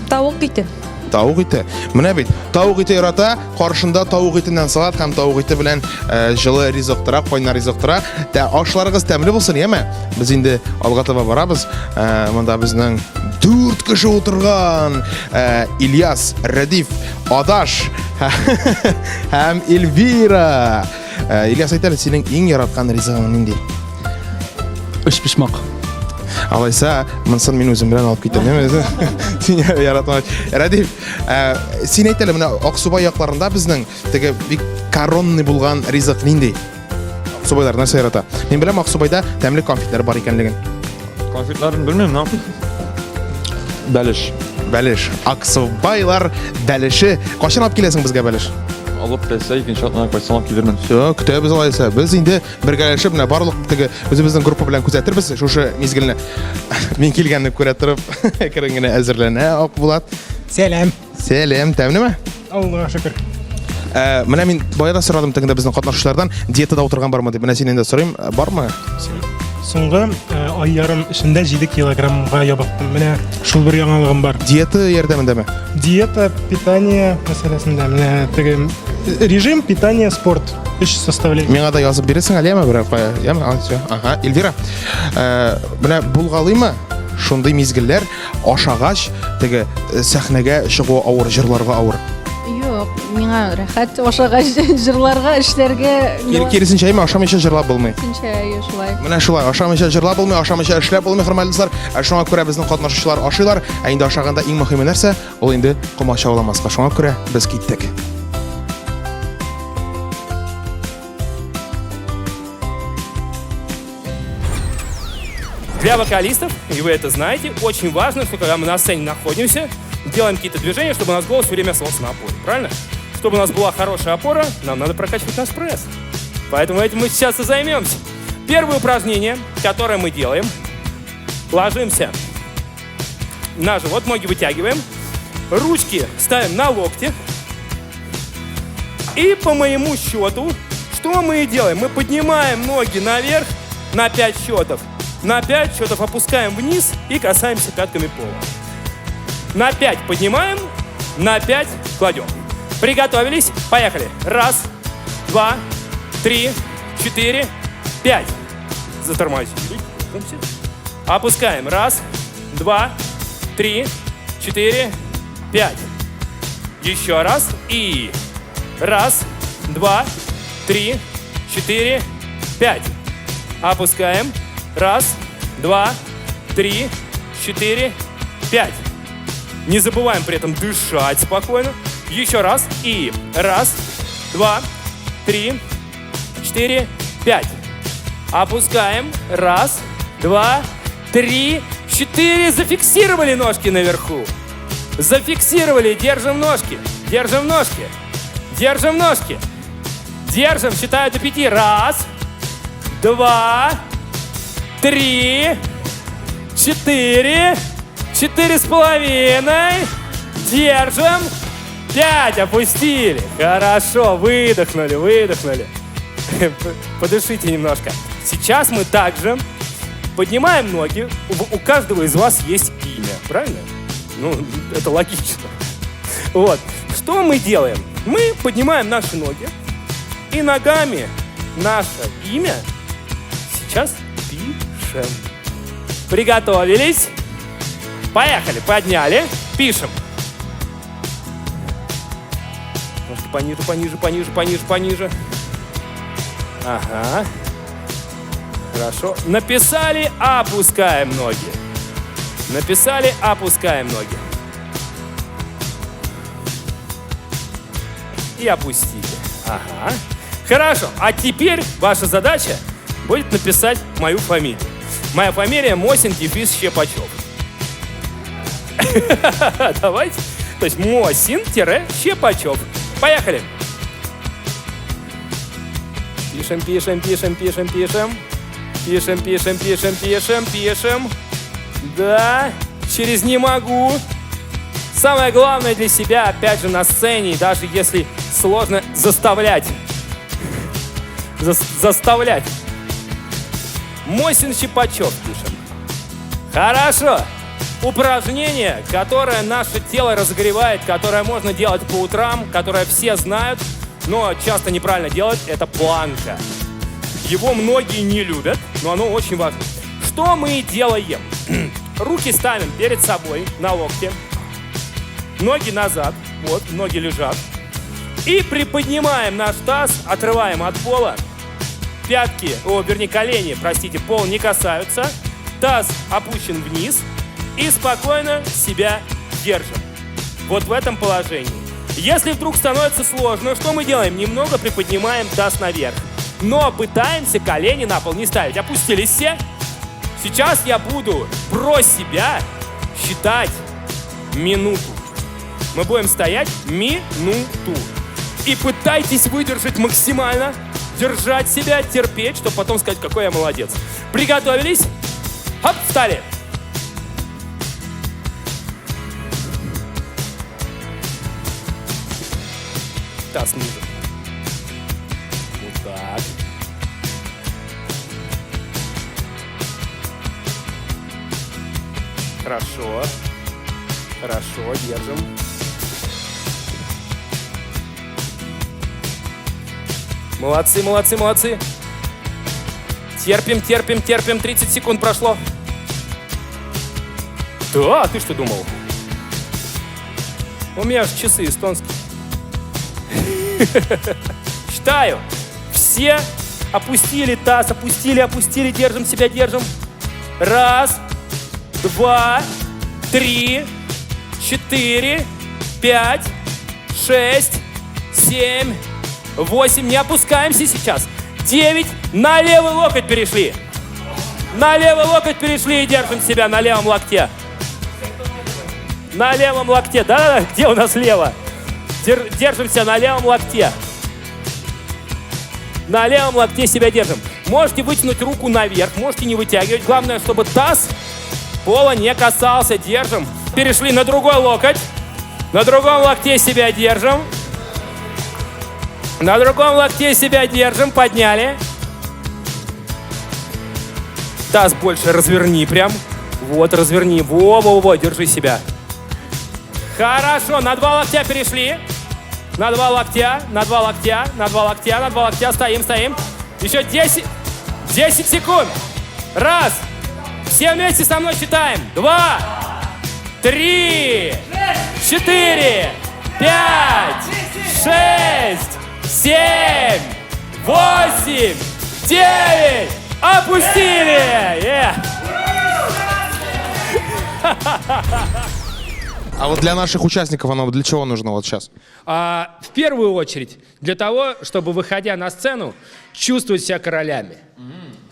Тавык ите. Тавык ите. Менә бит, тавык ите ярата, каршында тавык итеннән салат һәм тавык ите белән э, җылы ризык тора, кайнар ризык тора. Тә ашларыгыз тәмле булсын, яме? Без инде алга таба барабыз. Э, монда безнең дүрт кеше утырган. Э, Ильяс, Рәдиф, Адаш һәм Эльвира. Э, Ильяс, әйт әле, синең иң яраткан ризыгың нинди? Өчпочмак. Алайса, монысын мин үзем белән алып китәм. Син яратма. Рәдиф, э, син әйт әле, менә Аксубай якларында безнең теге бик коронный булган ризык нинди? Аксубайлар нәрсә ярата? Мин беләм Аксубайда тәмле конфетлар бар икәнлеген. Конфетларын белмим, но бәлеш. Бәлеш. Аксубайлар бәлеше. Кайчан алып киләсең безгә бәлеш? Алып килсә, икенче атнага кайтсам алып килермен. Все, көтәбез алайса. Без инде бергәләшеп менә барлык теге үзебезнең группа белән күзәтербез шушы мизгелне. Мин килгәнне күрә торып, әкрен генә әзерләнә Акбулат. Сәлам. Сәлам, тәмлеме? Аллага шөкер. Ә, менә мин бая да сорадым тегендә безнең катнашучылардан диетада утырган бармы дип. Менә синнән дә сорыйм, э, бармы? Соңгы э, ай ярым эчендә 7 килограммга ябыктым. Менә шул бер яңалыгым бар. Диета ярдәмендәме? Диета, питание мәсьәләсендә. Менә теге э, режим, питание, спорт. Өч составляющий. Миңа да язып бирерсең әле, яме берәр кая? Яме? А, всё. Ага, Эльвира. Э, менә булгалыймы? Шундый мизгелләр Ашагач, теге э, сәхнәгә чыгу авыр, җырларга авыр. Юк, миңа рәхәт ашагач җырларга, эшләргә. Кире киресенчә әйме, ашамыйча җырлап булмый. Киресенчә, әйе, шулай. Менә шулай, ашамыйча җырлап булмый, ашамыйча эшләп булмый, хөрмәтле дуслар. Ә шуңа күрә безнең катнашучылар ашыйлар. Ә инде ашаганда иң мөһиме нәрсә? Ул инде комачауламаска. Шуңа күрә без киттек. Для вокалистов, и вы это знаете, очень важно, что когда мы на сцене находимся, делаем какие-то движения, чтобы у нас голос все время оставался на опоре, правильно? Чтобы у нас была хорошая опора, нам надо прокачивать наш пресс. Поэтому этим мы сейчас и займемся. Первое упражнение, которое мы делаем, ложимся на живот, ноги вытягиваем, ручки ставим на локти. И по моему счету, что мы и делаем? Мы поднимаем ноги наверх на 5 счетов. На 5 счетов опускаем вниз и касаемся пятками пола. На 5 поднимаем, на 5 кладем. Приготовились? Поехали. Раз, два, три, четыре, пять. Затормозили. Опускаем. Раз, два, три, четыре, пять. Еще раз. И раз, два, три, четыре, пять. Опускаем. Раз, два, три, четыре, пять. Не забываем при этом дышать спокойно. Еще раз. И раз, два, три, четыре, пять. Опускаем. Раз, два, три, четыре. Зафиксировали ножки наверху. Зафиксировали. Держим ножки. Держим ножки. Держим ножки. Держим. Считаю до пяти. Раз, два, три, четыре, 4,5. Держим. Пять. Опустили. Хорошо. Выдохнули, выдохнули. Подышите немножко. Сейчас мы также поднимаем ноги. У каждого из вас есть имя, правильно? Ну, это логично. Вот. Что мы делаем? Мы поднимаем наши ноги и ногами наше имя сейчас пишем. Приготовились. Поехали. Подняли. Пишем. Ножки пониже, пониже, пониже, пониже, пониже. Ага. Хорошо. Написали, опускаем ноги. Написали, опускаем ноги. И опустили. Ага. Хорошо. А теперь ваша задача будет написать мою фамилию. Моя фамилия Мосин дефис Щепачев. Давайте. То есть Мосин-Щепачев. Поехали. Пишем, пишем, пишем, пишем, пишем. Пишем, пишем, пишем, пишем, пишем. Да, через «не могу». Самое главное для себя, опять же, на сцене, даже если сложно, заставлять. Заставлять. Мосин Щипачев пишем. Хорошо. Упражнение, которое наше тело разогревает, которое можно делать по утрам, которое все знают, но часто неправильно делают, это планка. Его многие не любят, но оно очень важно. Что мы делаем? Руки ставим перед собой на локте, ноги назад, вот, ноги лежат. И приподнимаем наш таз, отрываем от пола. Пятки, колени, простите, пол не касаются. Таз опущен вниз. И спокойно себя держим. Вот в этом положении. Если вдруг становится сложно, что мы делаем? Немного приподнимаем таз наверх. Но пытаемся колени на пол не ставить. Опустились все. Сейчас я буду про себя считать минуту. Мы будем стоять минуту. И пытайтесь выдержать максимально, держать себя, терпеть, чтобы потом сказать, какой я молодец. Приготовились? Хоп, встали. Таз ниже. Вот так. Хорошо. Хорошо, держим. Молодцы, молодцы, молодцы. Терпим, терпим, терпим. 30 секунд прошло. Да, ты что думал? У меня же часы эстонские. Считаю. Все опустили таз, опустили, опустили. Держим себя, держим. Раз, два, три, 4, 5, 6, 7, 8. Не опускаемся сейчас. 9. На левый локоть перешли. На левый локоть перешли и держим себя на левом локте. На левом локте. Да-да-да, где у нас лево? Держимся на левом локте. На левом локте себя держим. Можете вытянуть руку наверх, можете не вытягивать. Главное, чтобы таз пола не касался. Держим. Перешли на другой локоть. На другом локте себя держим. На другом локте себя держим. Подняли. Таз больше разверни прям. Вот, разверни. Во-во-во, держи себя. Хорошо, на два локтя перешли. На два локтя, на два локтя, на два локтя, на два локтя. Стоим, стоим. Еще 10 секунд. Раз. Все вместе со мной считаем. 2, 3, 4, 5, 6, 7, 8, 9. Опустили! А вот для наших участников оно для чего нужно вот сейчас? В первую очередь для того, чтобы, выходя на сцену, чувствовать себя королями.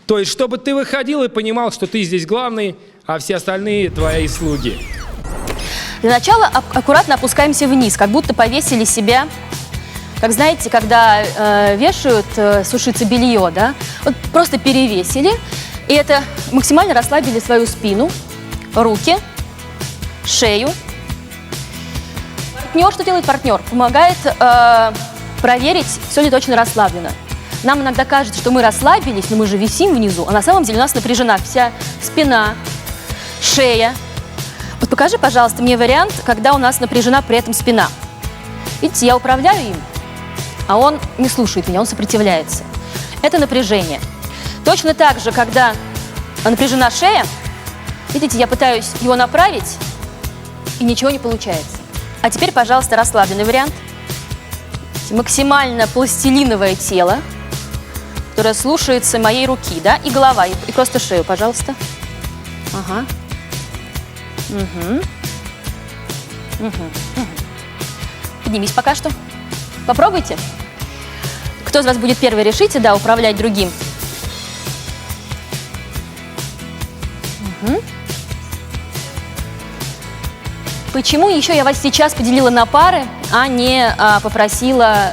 То есть, чтобы ты выходил и понимал, что ты здесь главный, а все остальные твои слуги. Для начала аккуратно опускаемся вниз, как будто повесили себя, как знаете, когда вешают сушиться белье, да? Вот просто перевесили, и это максимально расслабили свою спину, руки, шею. Партнер, что делает партнер? Помогает проверить, все ли точно расслаблено. Нам иногда кажется, что мы расслабились, но мы же висим внизу, а на самом деле у нас напряжена вся спина, шея. Вот покажи, пожалуйста, мне вариант, когда у нас напряжена при этом спина. Видите, я управляю им, а он не слушает меня, он сопротивляется. Это напряжение. Точно так же, когда напряжена шея, видите, я пытаюсь его направить, и ничего не получается. А теперь, пожалуйста, расслабленный вариант. Максимально пластилиновое тело, которая слушается моей руки, да, и голова, и, и просто шею, пожалуйста. Ага. Угу. Угу. Угу. Поднимись пока что. Попробуйте. Кто из вас будет первый, решите, да, управлять другим. Угу. Почему еще я вас сейчас поделила на пары, а не а, попросила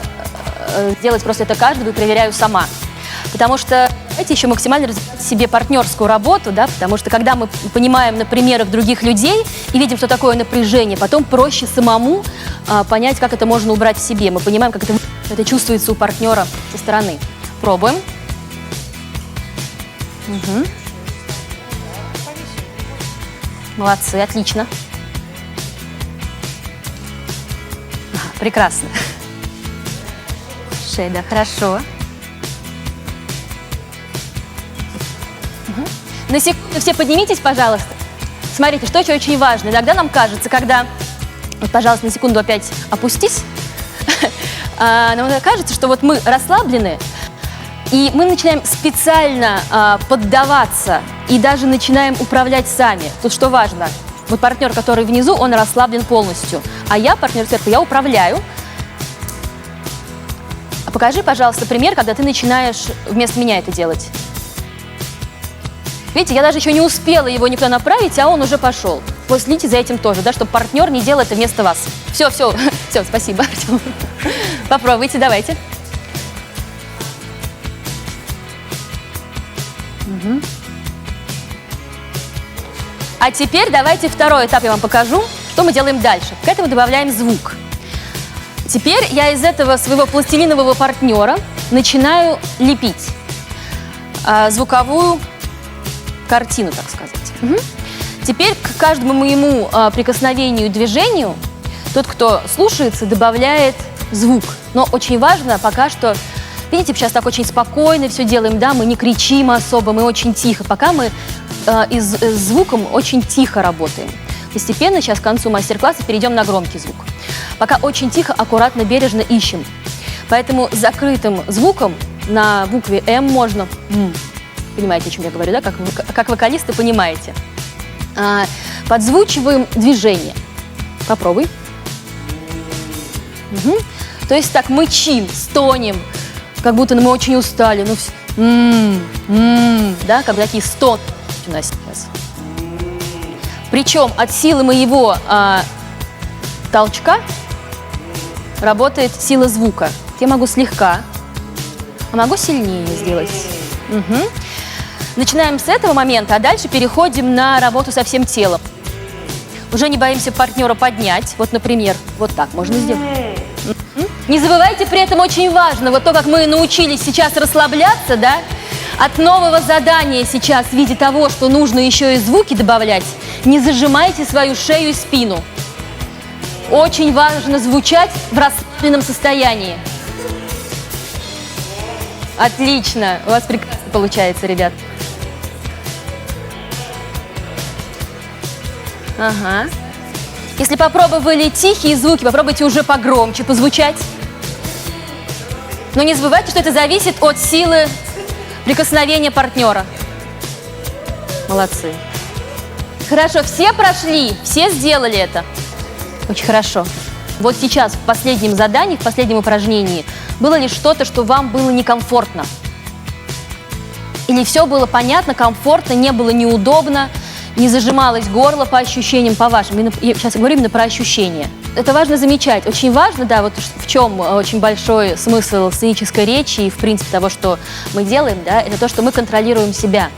э, сделать просто это каждого и проверяю сама? Потому что давайте еще максимально развивать себе партнерскую работу, да, потому что когда мы понимаем на примерах других людей и видим, что такое напряжение, потом проще самому а, понять, как это можно убрать в себе. Мы понимаем, как это, это чувствуется у партнера со стороны. Пробуем. Угу. Молодцы, отлично. Ага, прекрасно. Шея, да, хорошо. Угу. На секунду все поднимитесь, пожалуйста. Смотрите, что еще очень важно. Иногда нам кажется, когда... Вот, пожалуйста, на секунду опять опустись. А, нам кажется, что вот мы расслаблены, и мы начинаем специально поддаваться и даже начинаем управлять сами. Тут что важно? Вот партнер, который внизу, он расслаблен полностью. А я, партнер сверху, я управляю. А покажи, пожалуйста, пример, когда ты начинаешь вместо меня это делать. Видите, я даже еще не успела его никуда направить, а он уже пошел. Вот следите за этим тоже, да, чтобы партнер не делал это вместо вас. Все, все, все, спасибо, Артем. Попробуйте, давайте. Угу. А теперь давайте второй этап я вам покажу, что мы делаем дальше. К этому добавляем звук. Теперь я из этого своего пластилинового партнера начинаю лепить звуковую картину, так сказать. Угу. Теперь к каждому моему прикосновению и движению тот, кто слушается, добавляет звук. Но очень важно пока что... Видите, сейчас так очень спокойно все делаем, да, мы не кричим особо, мы очень тихо. Пока мы с звуком очень тихо работаем. Постепенно сейчас к концу мастер-класса перейдем на громкий звук. Пока очень тихо, аккуратно, бережно ищем. Поэтому закрытым звуком на букве «М» можно... М. Понимаете, о чем я говорю, да? Как вокалисты понимаете. Подзвучиваем движение. Попробуй. Угу. То есть так мычим, стонем, как будто мы очень устали. Ну, да, как такие стон у нас сейчас. Причем от силы моего толчка работает сила звука. Я могу слегка, а могу сильнее сделать. Угу. Начинаем с этого момента, а дальше переходим на работу со всем телом. Уже не боимся партнера поднять. Вот, например, вот так можно сделать. Не забывайте при этом очень важно, вот то, как мы научились сейчас расслабляться, да, от нового задания сейчас в виде того, что нужно еще и звуки добавлять, не зажимайте свою шею и спину. Очень важно звучать в расслабленном состоянии. Отлично, у вас прекрасно получается, ребят. Ага. Если попробовали тихие звуки, попробуйте уже погромче позвучать. Но не забывайте, что это зависит от силы прикосновения партнера. Молодцы. Хорошо, все прошли, все сделали это. Очень хорошо. Вот сейчас в последнем задании, в последнем упражнении было ли что-то, что вам было некомфортно? Или все было понятно, комфортно, не было неудобно, не зажималось горло по ощущениям, по вашим? Я сейчас говорю именно про ощущения. Это важно замечать. Очень важно, да, вот в чем очень большой смысл сценической речи и, в принципе, того, что мы делаем, да, это то, что мы контролируем себя.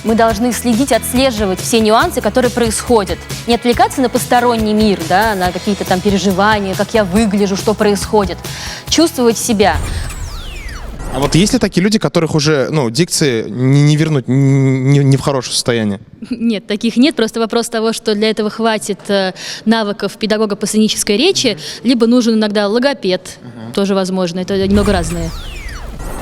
Мы должны следить, отслеживать все нюансы, которые происходят. Не отвлекаться на посторонний мир, да, на какие-то там переживания, как я выгляжу, что происходит. Чувствовать себя. А вот есть ли такие люди, которых уже, ну, дикции не вернуть, не в хорошем состоянии? Нет, таких нет. Просто вопрос того, что для этого хватит навыков педагога по сценической речи, либо нужен иногда логопед, тоже возможно. Это немного разные.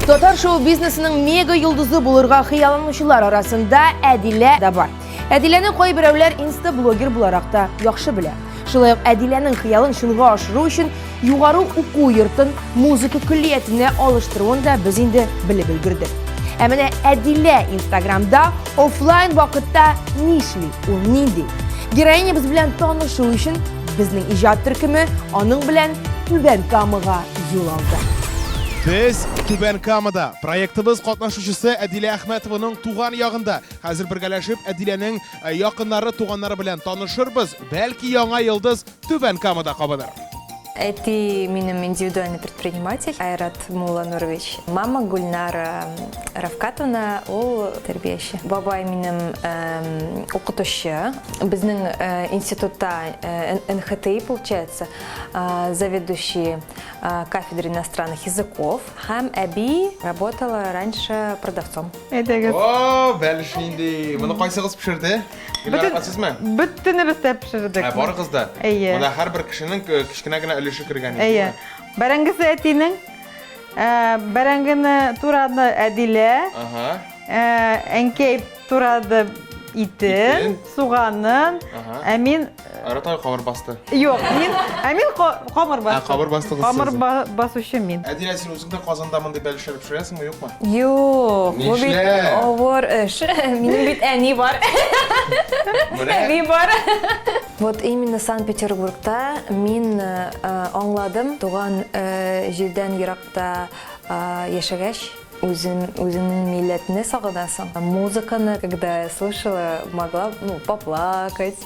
Татар шоу-бизнесының мега йолдызы булырга хыялланучылар арасында Әдилә дә бар. Әдиләне кайберәүләр инста-блогер буларак та яхшы белә. Шулай ук Әдиләнең хыялын чынга ашыру өчен югары уку йортын музыка көллиятенә алыштыруын да без инде белеп өлгердек. Ә менә Әдилә Инстаграмда офлайн вакытта нишли, ул нинди? Героинябыз белән танышу өчен безнең иҗат төркеме аның белән Түбән Камага юл алды. Без Түбән Камада. Проектыбыз катнашучысы Әдилә Әхмәтованың туган ягында. Хәзер бергәләшеп Әдиләнең э, якыннары, туганнары белән танышырбыз. Бәлки яңа йолдыз Түбән Камада кабыныр. Әти минем индивидуальный предприниматель Айрат Мулланурович. Мама Гульнара Равкатовна, ул тәрбияче. Бабай минем укытучы. Безнең э, институтта э, НХТИ, получается, э, заведующий кафедрой иностранных языков. Һәм әби работала раньше продавцом. Әйдәгез. О, бәлеш нинди. Моны кайсыгыз пешерде? Гөлнара апа, сезме? Бөтенебез дә пешердек. Ә, барыгыз да? Әйе. Монда һәрбер кешенең э, кечкенә генә өлеше кергән инде. Әйе. Бәрәңгесе әтинең. Ә, Бәрәңгене турады Әдилә. Ага. Ә, Әнкәй турады итен, Итен. суганын. Ага. Ә мин Айрат абый камыр басты. юк, мин ә мин камыр бастым. Ә, камыр бастыгыз Камыр сез. басучы мин. Әдилә, син үзең дә Казанда мондый бәлешләр пешерәсеңме, юкмы? Юк, бу бит Нишләп? авыр эш. Минем бит әни бар. Менә. Әби бар. Вот именно Санкт-Петербургта мин э, аңладым, туган э, җирдән еракта э, яшәгәч, үзен үзеңнең милләтне сагынасың. Музыканы, когда я слушала, могла, ну, поплакать.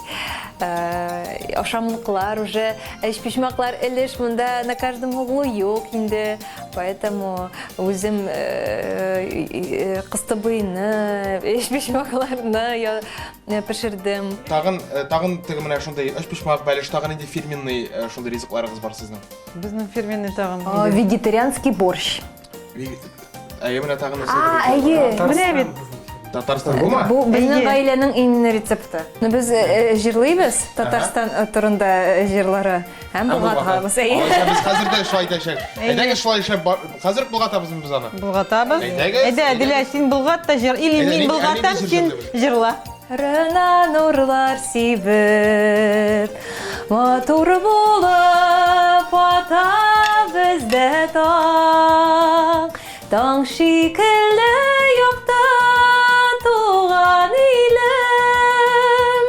Ашамлыклар уже, өчпочмаклар элеш монда на каждом углу юк инде. Поэтому үзем кыстыбыйны, өчпочмакларны пешердем. Тагын, тагын теге менә шундый өчпочмак, бәлеш, тагын нинди фирменный шундый ризыкларыгыз бар сезнең? Безнең фирменный тагын. Вегетарианский борщ. Әйе, менә тагын нәрсә. А, әйе. Менә бит. Татарстан бумы? Бу безнең гаиләнең именно рецепты. Ну без җырлыйбыз Татарстан турында җырлары һәм болгатабыз. Әйе. Без хәзер дә шулай итәчәк. Әйдәгез шулай эшләп, хәзер болгатабызмы без аны? Болгатабыз. Әйдәгез. Әйдә, Әдилә, син болгат та җыр. Или мин болгатам, син җырла. Рына нурлар сибеп, матур булып ата бездә таң. Таң шикелле якты туган илем.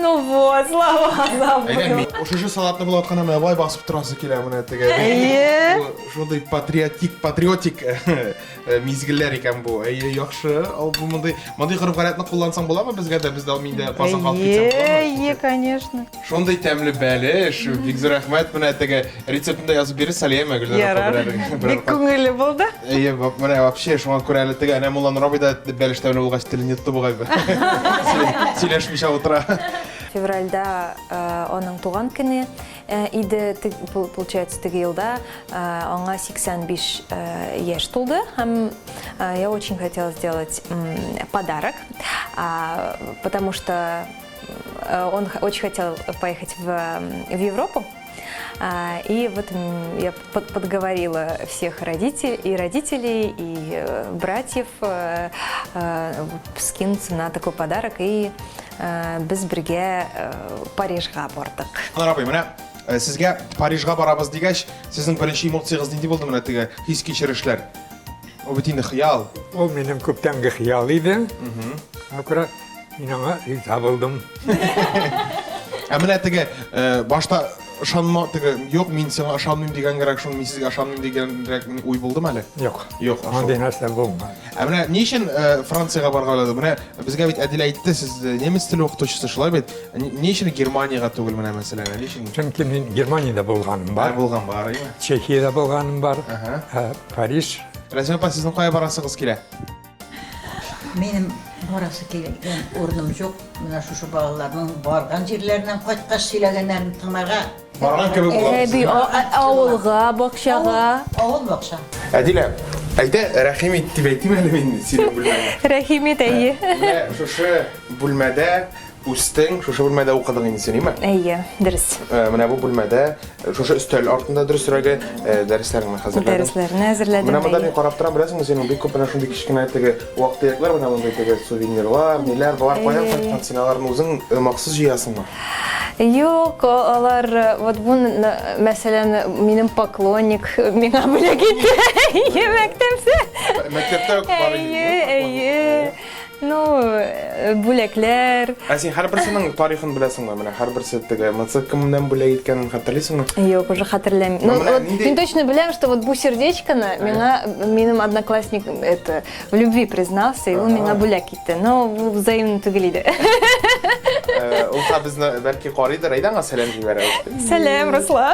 Ну вот, слова забыла. Шушы салатны болгатканда менә болай басып торасы килә менә теге. Әйе. Шундый патриотик, патриотик мизгелләр икән бу. Әйе, яхшы. Ал бу мондый мондый гореф-гадәтне куллансаң буламы безгә дә? Без дә мин дә Казанга алып китсәм буламы? Әйе, конечно. Шундый тәмле бәлеш, бик зур рәхмәт. Менә теге рецептын да язып бирерсез әле, әйеме, Гөлнара апа, Ярар. Бик күңелле булды. Әйе, менә вообще шуңа күрә әле теге әнә Мулланур абый да бәлеш тәмле булгач телен йотты бугай. Сөйләшмичә утыра. Февральдә аның туган көне иде, получается, теге елда аңа 85 яшь тулды һәм я очень хотела сделать подарок, потому что он очень хотел поехать в Европу. И вот я подговорила всех родителей, и родителей, и братьев скинуться на такой подарок. И без бергә Парижга бардык. Анар абый, менә сезгә Парижга барабыз дигәч, сезнең беренче эмоциягез нинди булды менә теге хис-кичерешләр? Ул бит инде хыял. Ул минем күптәнге хыял иде. Шуңа күрә мин аңа риза булдым. Ә менә теге башта ышанма теге юк мин сиңа ышанмыйм дигәнгәрәк шул мин сезгә ышанмыйм дигәнрәк уй булдымы әле? Юк. Юк. Андый нәрсә булмады. Ә менә ни өчен Франциягә барырга уйладыгыз? Менә безгә бит Әдилә әйтте, сез немец теле укытучысы, шулай бит? Ни өчен Германиягә түгел менә мәсәлән? Ни өчен? Чөнки мин Германиядә булганым бар. Булган бар, әйе. Чехиядә булганым бар. Париж. Рәсимә апа, сезнең кая барасыгыз килә? Минем барасы килгән урыным юк. Менә шушы балаларның барган җирләреннән кайткач сөйләгәннәрен тыңларга. Барган кебек булабыз. Әби, авылга, бакчага. Авыл бакча. Әдилә, әйдә, рәхим ит дип әйтим әле мин синең бүлмәңә. Рәхим ит, әйе. Менә шушы бүлмәдә үстең, шушы бүлмәдә укыдың инде син, әйеме? Әйе, дөрес. Менә бу бүлмәдә, шушы өстәл артында дөресрәге, дәресләреңне хәзерләдең. Дәресләрне әзерләдем. Менә монда мин карап торам, беләсеңме, синең бик күп менә шундый кечкенә теге вак-төякләр, менә мондый теге сувенирлар, ниләр, болар каян кайткан? Син аларны үзең махсус җыясыңмы? Юк, алар вот бу мәсәлән, минем поклонник миңа бүләк итте. Әйе, мәктәптә. Мәктәптә үк бар иде. Әйе, әйе. Ну, бүләкләр. Ә син һәрберсенең тарихын беләсеңме? Менә һәрберсе теге МЦ кемнән бүләк иткәнен хәтерлисеңме? Юк, уже хәтерләмим. Ну, вот, мин точно беләм, что вот бу сердечконы миңа минем одноклассник это в любви признался, и ул миңа бүләк итте. Но бу взаимно түгел иде. Ул та безне бәлки карыйдыр, әйдә аңа сәлам җибәрәбез. Сәлам, Руслан.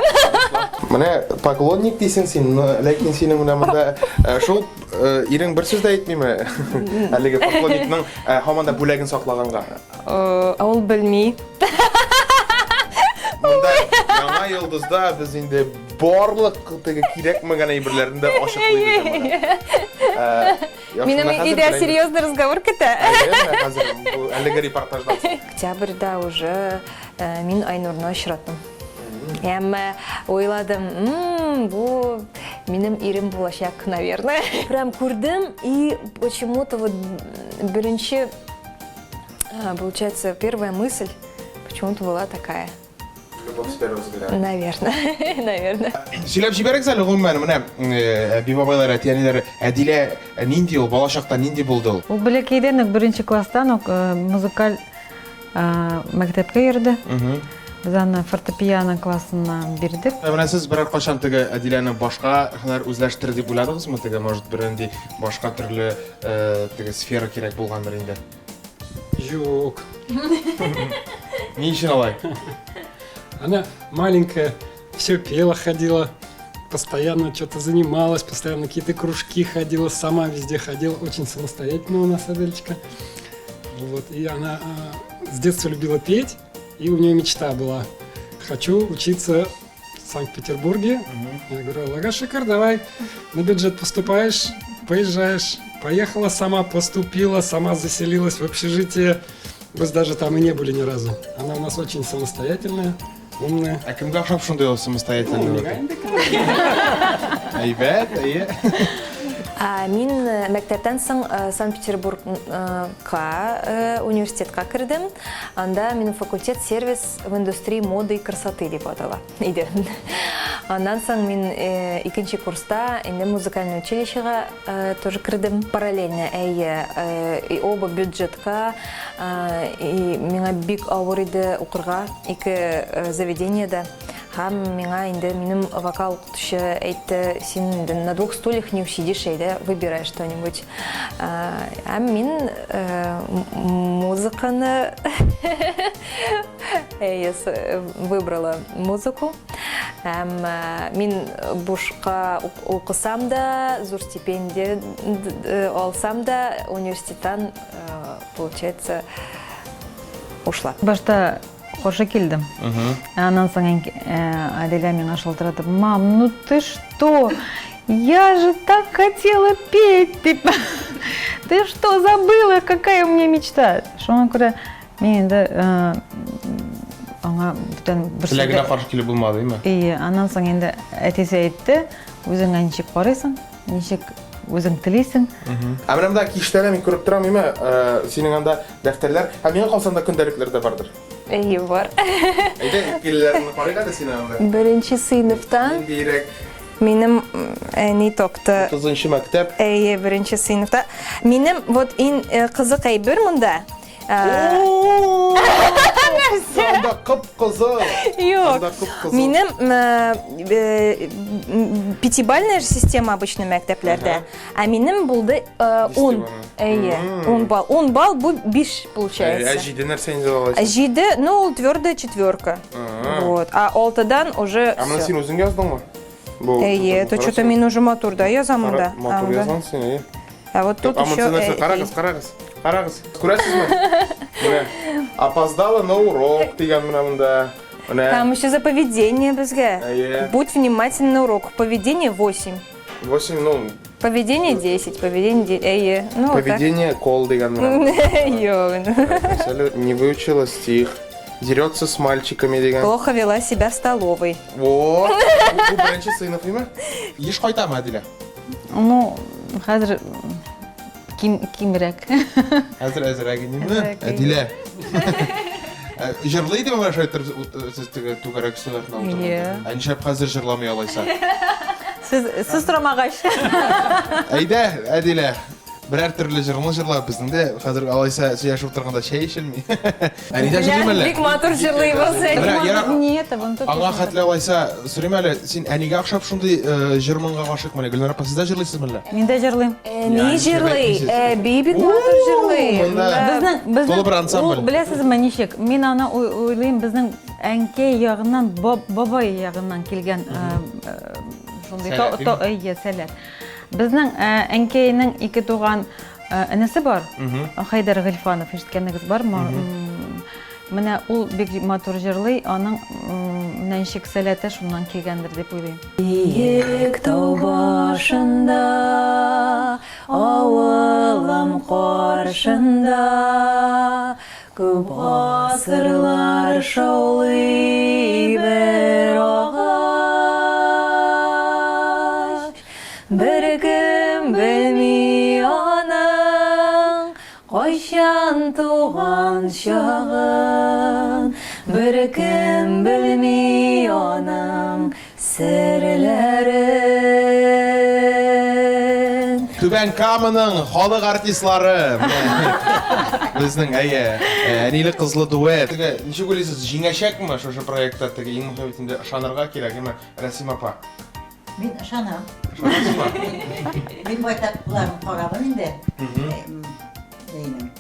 Менә поклонник дисең син, ләкин синең менә монда шул Ирең бер сүз дә әйтмиме? Әлеге поклонникның һаман да бүләген саклаганга. Ә ул белми. Монда яңа йолдызда без инде барлык теге кирәкмәгән әйберләрне дә ачыклыйбыз. Минем өйдә серьезный разговор көтә. Хәзер бу әлеге репортаждан соң. Октябрьдә уже мин Айнурны очраттым. Әмма уйладым, бу минем ирем булачак, наверное. Прям күрдем и почему-то вот беренче, получается, первая мысль почему-то была такая. Любовь с первого взгляда. Наверное, наверное. Сөйләп җибәрегез әле гомумән, менә әби-бабайлар, әти-әниләр, Әдилә нинди ул, балачакта нинди булды ул? Ул бәләкәйдән үк, беренче класстан ук музыкаль Мәктәпкә йөрде. Без аны фортепиано классына бирдек. Ә менә сез берәр кайчан теге Әдиләне башка һөнәр үзләштер дип уйладыгызмы? Теге, может, бернинди башка төрле теге сфера кирәк булгандыр инде. Юк. Ни өчен алай? Она маленькая, все пела, ходила, постоянно что-то занималась, постоянно какие-то кружки ходила, сама везде ходила, очень самостоятельная у нас Адельчика. Вот, и она с детства любила петь, и у нее мечта была: хочу учиться в Санкт-Петербурге. Я говорю: Аллага шөкер, давай, на бюджет поступаешь, поезжаешь. Поехала сама, поступила, сама заселилась в общежитие. Мы даже там и не были ни разу. Она у нас очень самостоятельная, умная. Ә кемгә охшап шундый ул самостоятельный? Әйбәт, әйе. Мин мәктәптән соң Санкт-Петербургка университетка кердем. Анда минем факультет сервис в индустрии моды и красоты дип атала иде. Аннан соң мин икенче курста инде музыкальный училищега тоже кердем. Параллельно, әйе, и оба бюджетка. И миңа бик авыр иде укырга ике заведениедә. Һәм миңа инде минем вокал укытучы әйтте, син инде на двух стульях не усидишь, әйдә, выбирай что-нибудь. Һәм мин музыканы выбрала музыку. Һәм мин бушка укысам да, зур стипендия алсам да, университеттан, получается, ушла. Башта каршы килдем. Ә аннан соң Аделя миңа шалтыратып, мам, ну ты что? Я же так хотела петь, дип. Ты что, забыла, какая у меня мечта? Шуңа күрә мин инде аңа бүтән бер Теләгенә каршы килеп булмады, әйме? Ие, аннан соң инде әтисе әйтте, үзеңә ничек карыйсың, ничек үзең телисең. Ә менә монда киштәдә мин күреп торам, әйме, синең анда дәфтәрләр, ә миңа калса анда көндәлекләр дә бардыр. Әйе, бар. Әйдә, килеләрне карыйк әле синең анда. Беренче сыйныфтан Ниндирәк? Минем әни тапты. 30 мәктәп. Әйе, беренче сыйныфта. Минем вот иң кызык әйбер монда. Нәрсә? Анда кып-кызыл. Юк. Анда кып-кызыл. Минем пятибалльная же система обычно мәктәпләрдә. Ә минем булды 10. Әйе, 10 балл. 10 балл бу 5 получается. Ә 7 нәрсә инде алайса? 7, ну, ул твердая четверка. Вот. А 6-дан уже Ә моны всё. син үзең яздыңмы? Бу Әйе, то что-то мин уже матур да язам монда. Матур язган син, әйе. Ә вот тут А монысы еще нәрсә? Карагыз, карагыз. Карагыз. Күрәсезме? Менә опоздала на урок дигән менә монда. Менә. Там еще за поведение безгә. Әйе. Будь внимателен на уроках. Поведение 8. 8, ну, Поведение 10, поведение 9. Әйе. Ну, вот так. поведение кол дигән менә. Юк. Мәсәлән, не выучила стих. Дерется с мальчиками дигән. Плохо вела себя в столовой. Вот. Бу беренче сыйныф име? Еш кайтамы Әдилә? Ну, хәзер ким, кимрәк. Хәзер әзерәк инеме? Әзерәк, Әдилә. Ә, Җырлый идеме менә шулай иттереп ут- сез теге түгәрәк өстәл артында утырганда? Иә. Ә нишләп хәзер җырламый алайса? Сез сез сорамагач. Әйдә, Әдилә, берәр төрле җырны җырла, безнең дә хәзер алайса сөйләшеп утырганда чәй эчелми. Әни дә җырлыймы әллә? Бик матур җырлыйбыз. Менә, ярар. Нет, вон тут. Аңа хәтле алайса сорыйм әле, син әнигә охшап шундый э, җыр моңга гашыйкмы әле? Гөлнар апа, сез дә җырлыйсызмы әллә? Мин дә җырлыйм. Әни җырлый, әби бик матур җырлый. Монда Безнең безнең тулы бер ансамбль. Ул беләсезме ничек? Мин аны уй- уйлыйм, безнең әнкәй ягыннан, баб- бабай ягыннан килгән э, э, шундый Сәләт, то- то- әйе, сәләт. Безнең э, әнкәйнең ике туган э, энесе бар. Хәйдәр Гыйльфанов ишеткәнегез бармы? М, Менә ул бик матур җырлый, аның м, менә ничек сәләте шуннан килгәндер дип уйлыйм. Биек тау башында, авылым каршында, күп гасырлар шаулый бер агач. Беркем белми аның кайчан туган чагын, беркем белми аның серләрен. Түбән Каманың халык артистлары. Безнең әйе, әниле кызлы дуэт. Теге ничек уйлыйсыз, җиңәчәкме шушы проектта теге иң мөһиме бит инде ышанырга кирәк, әмма Рәсим апа. Мин ышанам. Мин байтак боларын карадым инде. Нейнең.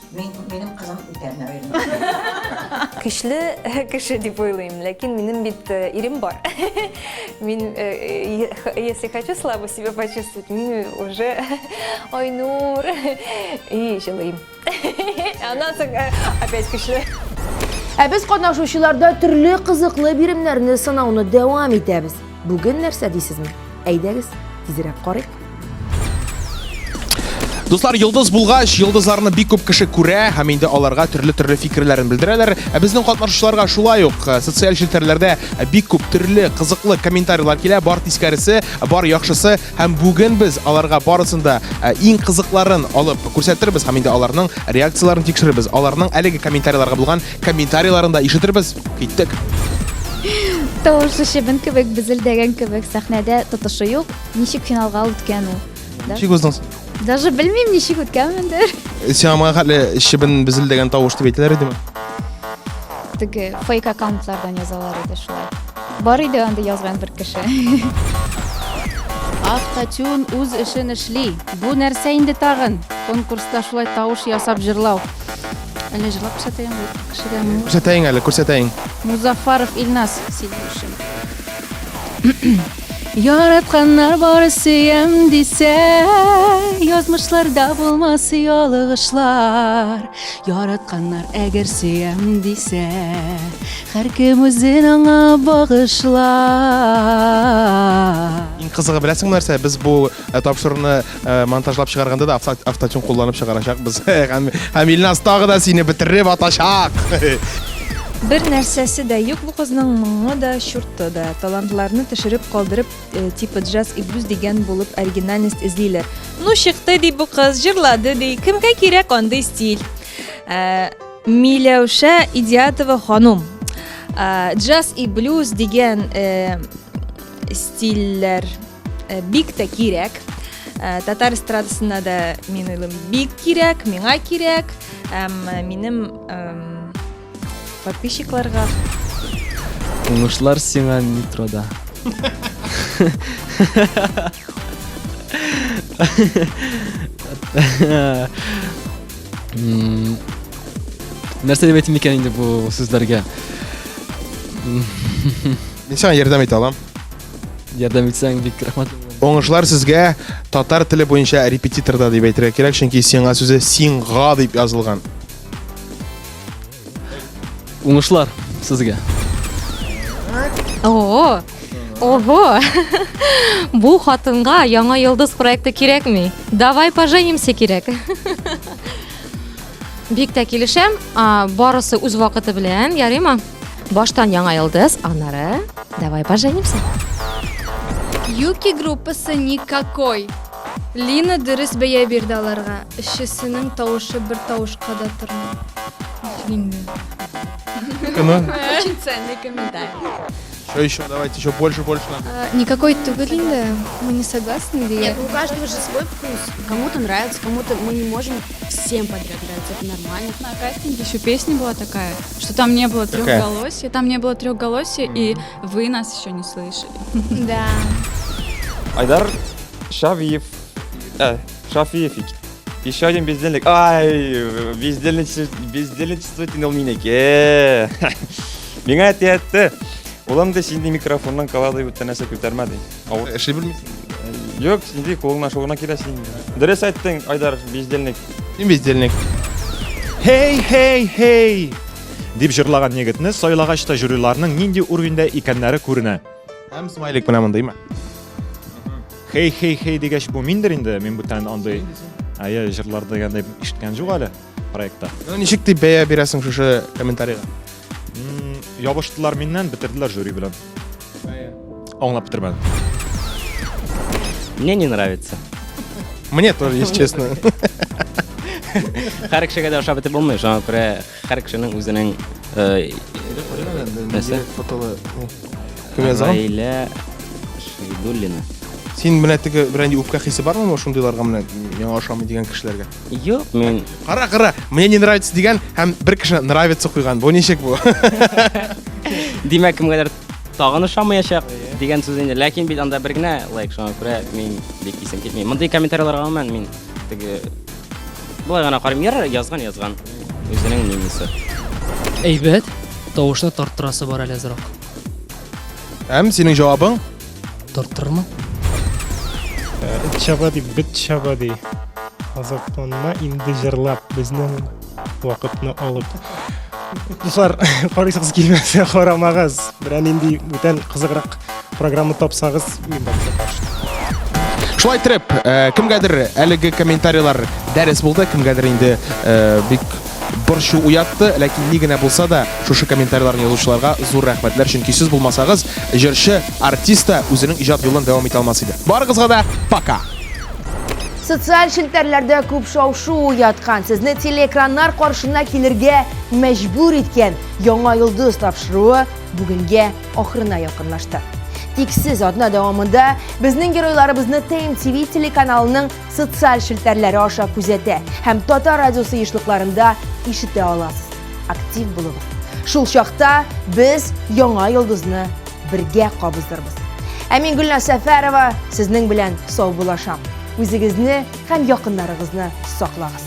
Мин минем кызым үтәр, наверное. Көчле кеше дип уйлыйм, ләкин минем бит э, ирем бар. Мин, э, е- если хочу слабо себя почувствовать, мин уже Айнур и җылыйм. Аннан соң э, опять көчле. Ә без катнашучыларда төрле кызыклы биремнәрне сынауны дәвам итәбез. Бүген нәрсә дисезме? Әйдәгез, тизрәк карыйк. Дуслар, йолдыз булгач, йолдызларны бик күп кеше күрә һәм инде аларга төрле-төрле фикерләрен белдерәләр. Ә безнең катнашучыларга шулай ук э, социаль челтәрләрдә бик күп төрле кызыклы комментарийлар килә, бар тискәресе, бар яхшысы һәм бүген без аларга барысын да э, иң кызыкларын алып күрсәтербез һәм инде аларның реакцияләрен тикшерербез. Аларның әлеге комментарийларга булган комментарийларын да ишетербез. Киттек. Тавышы чебен кебек, безелдәгән кебек, сәхнәдә тотышы юк. Ничек финалга үткән ул? Да? Ничек уздың? Даже белмим, ничек үткәнмендер. Сиңа моңа хәтле чебен безелдәгән тавыш дип әйтәләр идеме? Теге фейк аккаунтлардан язалар иде шулай. Бар иде анда язган бер кеше. Автотюн үз эшен эшли. Бу нәрсә инде тагын? Конкурста шулай тавыш ясап җырлау. Әллә җырлап күрсәтәем кешегә? Күрсәтәең әле, күрсәтәең. Музафаров Илназ синең өчен. Яратканнар бар сөям дисә, язмышларда булмас ялгышлар. Яратканнар әгәр сөям дисә, һәркем үзен аңа багышлар. Иң кызыгы беләсеңме нәрсә? Без бу э, тапшыруны э, монтажлап чыгарганда да авто- автотюн кулланып чыгарачакбыз. Һәм һәм Илназ тагы да сине бетереп атачак. Бер нәрсәсе дә юк бу кызның моңы да, чурты да. Талантларны төшереп калдырып, э, типа джаз и блюз дигән булып оригинальность эзлиләр. Ну чыкты ди бу кыз, җырлады ди. Кемгә кирәк андый стиль? Э, Миләүшә Идиатова ханум. Э, Джаз и блюз дигән э, стильләр э, бик тә кирәк. Э, Татар эстрадасына да мин уйлыйм бик кирәк, миңа кирәк. Һәм э, минем эм, подписчикларга. Уңышлар сиңа метрода. М, Нәрсә дип әйтим икән инде бу сүзләргә? Мин сиңа ярдәм итә алам. Ярдәм итсәң, бик рәхмәт. Уңышлар сезгә татар теле буенча репетиторда дип әйтергә кирәк, чөнки сиңа сүзе сиңга дип язылган. Уңышлар сезгә. О, ого! Бу хатынга яңа йолдыз проекты кирәкми. Давай поженимся кирәк. Бик тә килешәм. А, Барысы үз вакыты белән, ярыймы? Баштан яңа йолдыз, аннары давай поженимся. Юки группасы никакой. Лина дөрес бәя бирде аларга. Өчесенең тавышы бер тавышка да тормый. Ничек инде? Ну. Очень ценный комментарий. Еще, еще, давайте, еще больше, больше надо. Никакой түгел инде, мы не согласны Нет, дигән. ну у каждого же свой вкус. Кому-то нравится, кому-то мы не можем всем подряд нравиться, это нормально. На кастинге еще песня была такая, что там не было Какая? трехголосия, там не было трехголосия, и вы нас еще не слышали. Да. Айдар Шавиев. Шафиев. Еще один бездельник. Ай, бездельничество ул минеке. Миңа әти әйтте. Улым ди, син ди микрофоннан кала ди бүтән нәрсә күтәрмә ди. Авыр. Эшли белмисең. Юк, син ди кулыңнан шул гына килә син. Дөрес әйттең, Айдар, бездельник. Син бездельник. Хей, хей, хей! Дип җырлаган егетне сайлагач та жюриларның нинди уровеньдә икәннәре күренә. Һәм смайлик менә мондыймы? Хей, хей, хей дигәч, бу миндер инде, мин бүтән андый әйе җырлар дигәндәй ишеткән юк әле проектта. Ну, ничек дип бәя бирәсең шушы комментарийга? Ябыштылар миннән, бетерделәр жюри белән. Аңлап бетермәдем. Мне не нравится. Мне тоже, если честно. Һәр кешегә дә ошап бетеп булмый, шуңа күрә һәр кешенең үзенең нәрсә? Фотолы. Кем язган? Раилә Шәйдуллина. Син менә теге берәр үпкә хисе бармы шундыйларга менә миңа ошамый дигән кешеләргә? Юк, мин Кара, кара, мне не нравится дигән һәм бер кеше нравится куйган. Бу ничек бу? Димәк, кемгәдер тагын ошамаячак дигән сүз инде. Ләкин бит анда бер генә лайк, шуңа күрә мин бик исем китми. Мондый комментарийларга гомумән мин теге болай гына карыйм. Ярар, язган, язган. Үзенең мнениесе. Әйбәт, тавышны тарттырасы бар әле азрак. Һәм синең җавабың? Тарттырма. Эт чаба ди, бет чаба ди. Азапланма инде җырлап, безнең вакытны алып. Дуслар, карыйсыгыз килмәсә, карамагыз. Берәр нинди бүтән кызыграк программа тапсагыз, мин барыбер каршы. Шулай итеп, кемгәдер әлеге комментарийлар дәрес булды, кемгәдер инде бик борчу уятты, ләкин ни генә булса да, шушы комментарийларны язучыларга зур рәхмәтләр, чөнки сез булмасагыз, җырчы, артист та үзенең иҗат юлын дәвам итә алмас иде. Барыгызга да пока! Социаль челтәрләрдә күп шау-шу уяткан, сезне телеэкраннар каршына килергә мәҗбүр иткән Яңа йолдыз тапшыруы бүгенгә ахырына якынлашты. Тик сез атна дәвамында безнең геройларыбызны ТМТВ телеканалының социаль челтәрләре аша күзәтә һәм Татар радиосы ешлыкларында ишетә аласыз. Актив булыгыз. Шул чакта без Яңа йолдызны бергә кабызырбыз. Ә мин Гөлназ Сәфәрова сезнең белән саубуллашам. Үзегезне һәм якыннарыгызны саклагыз.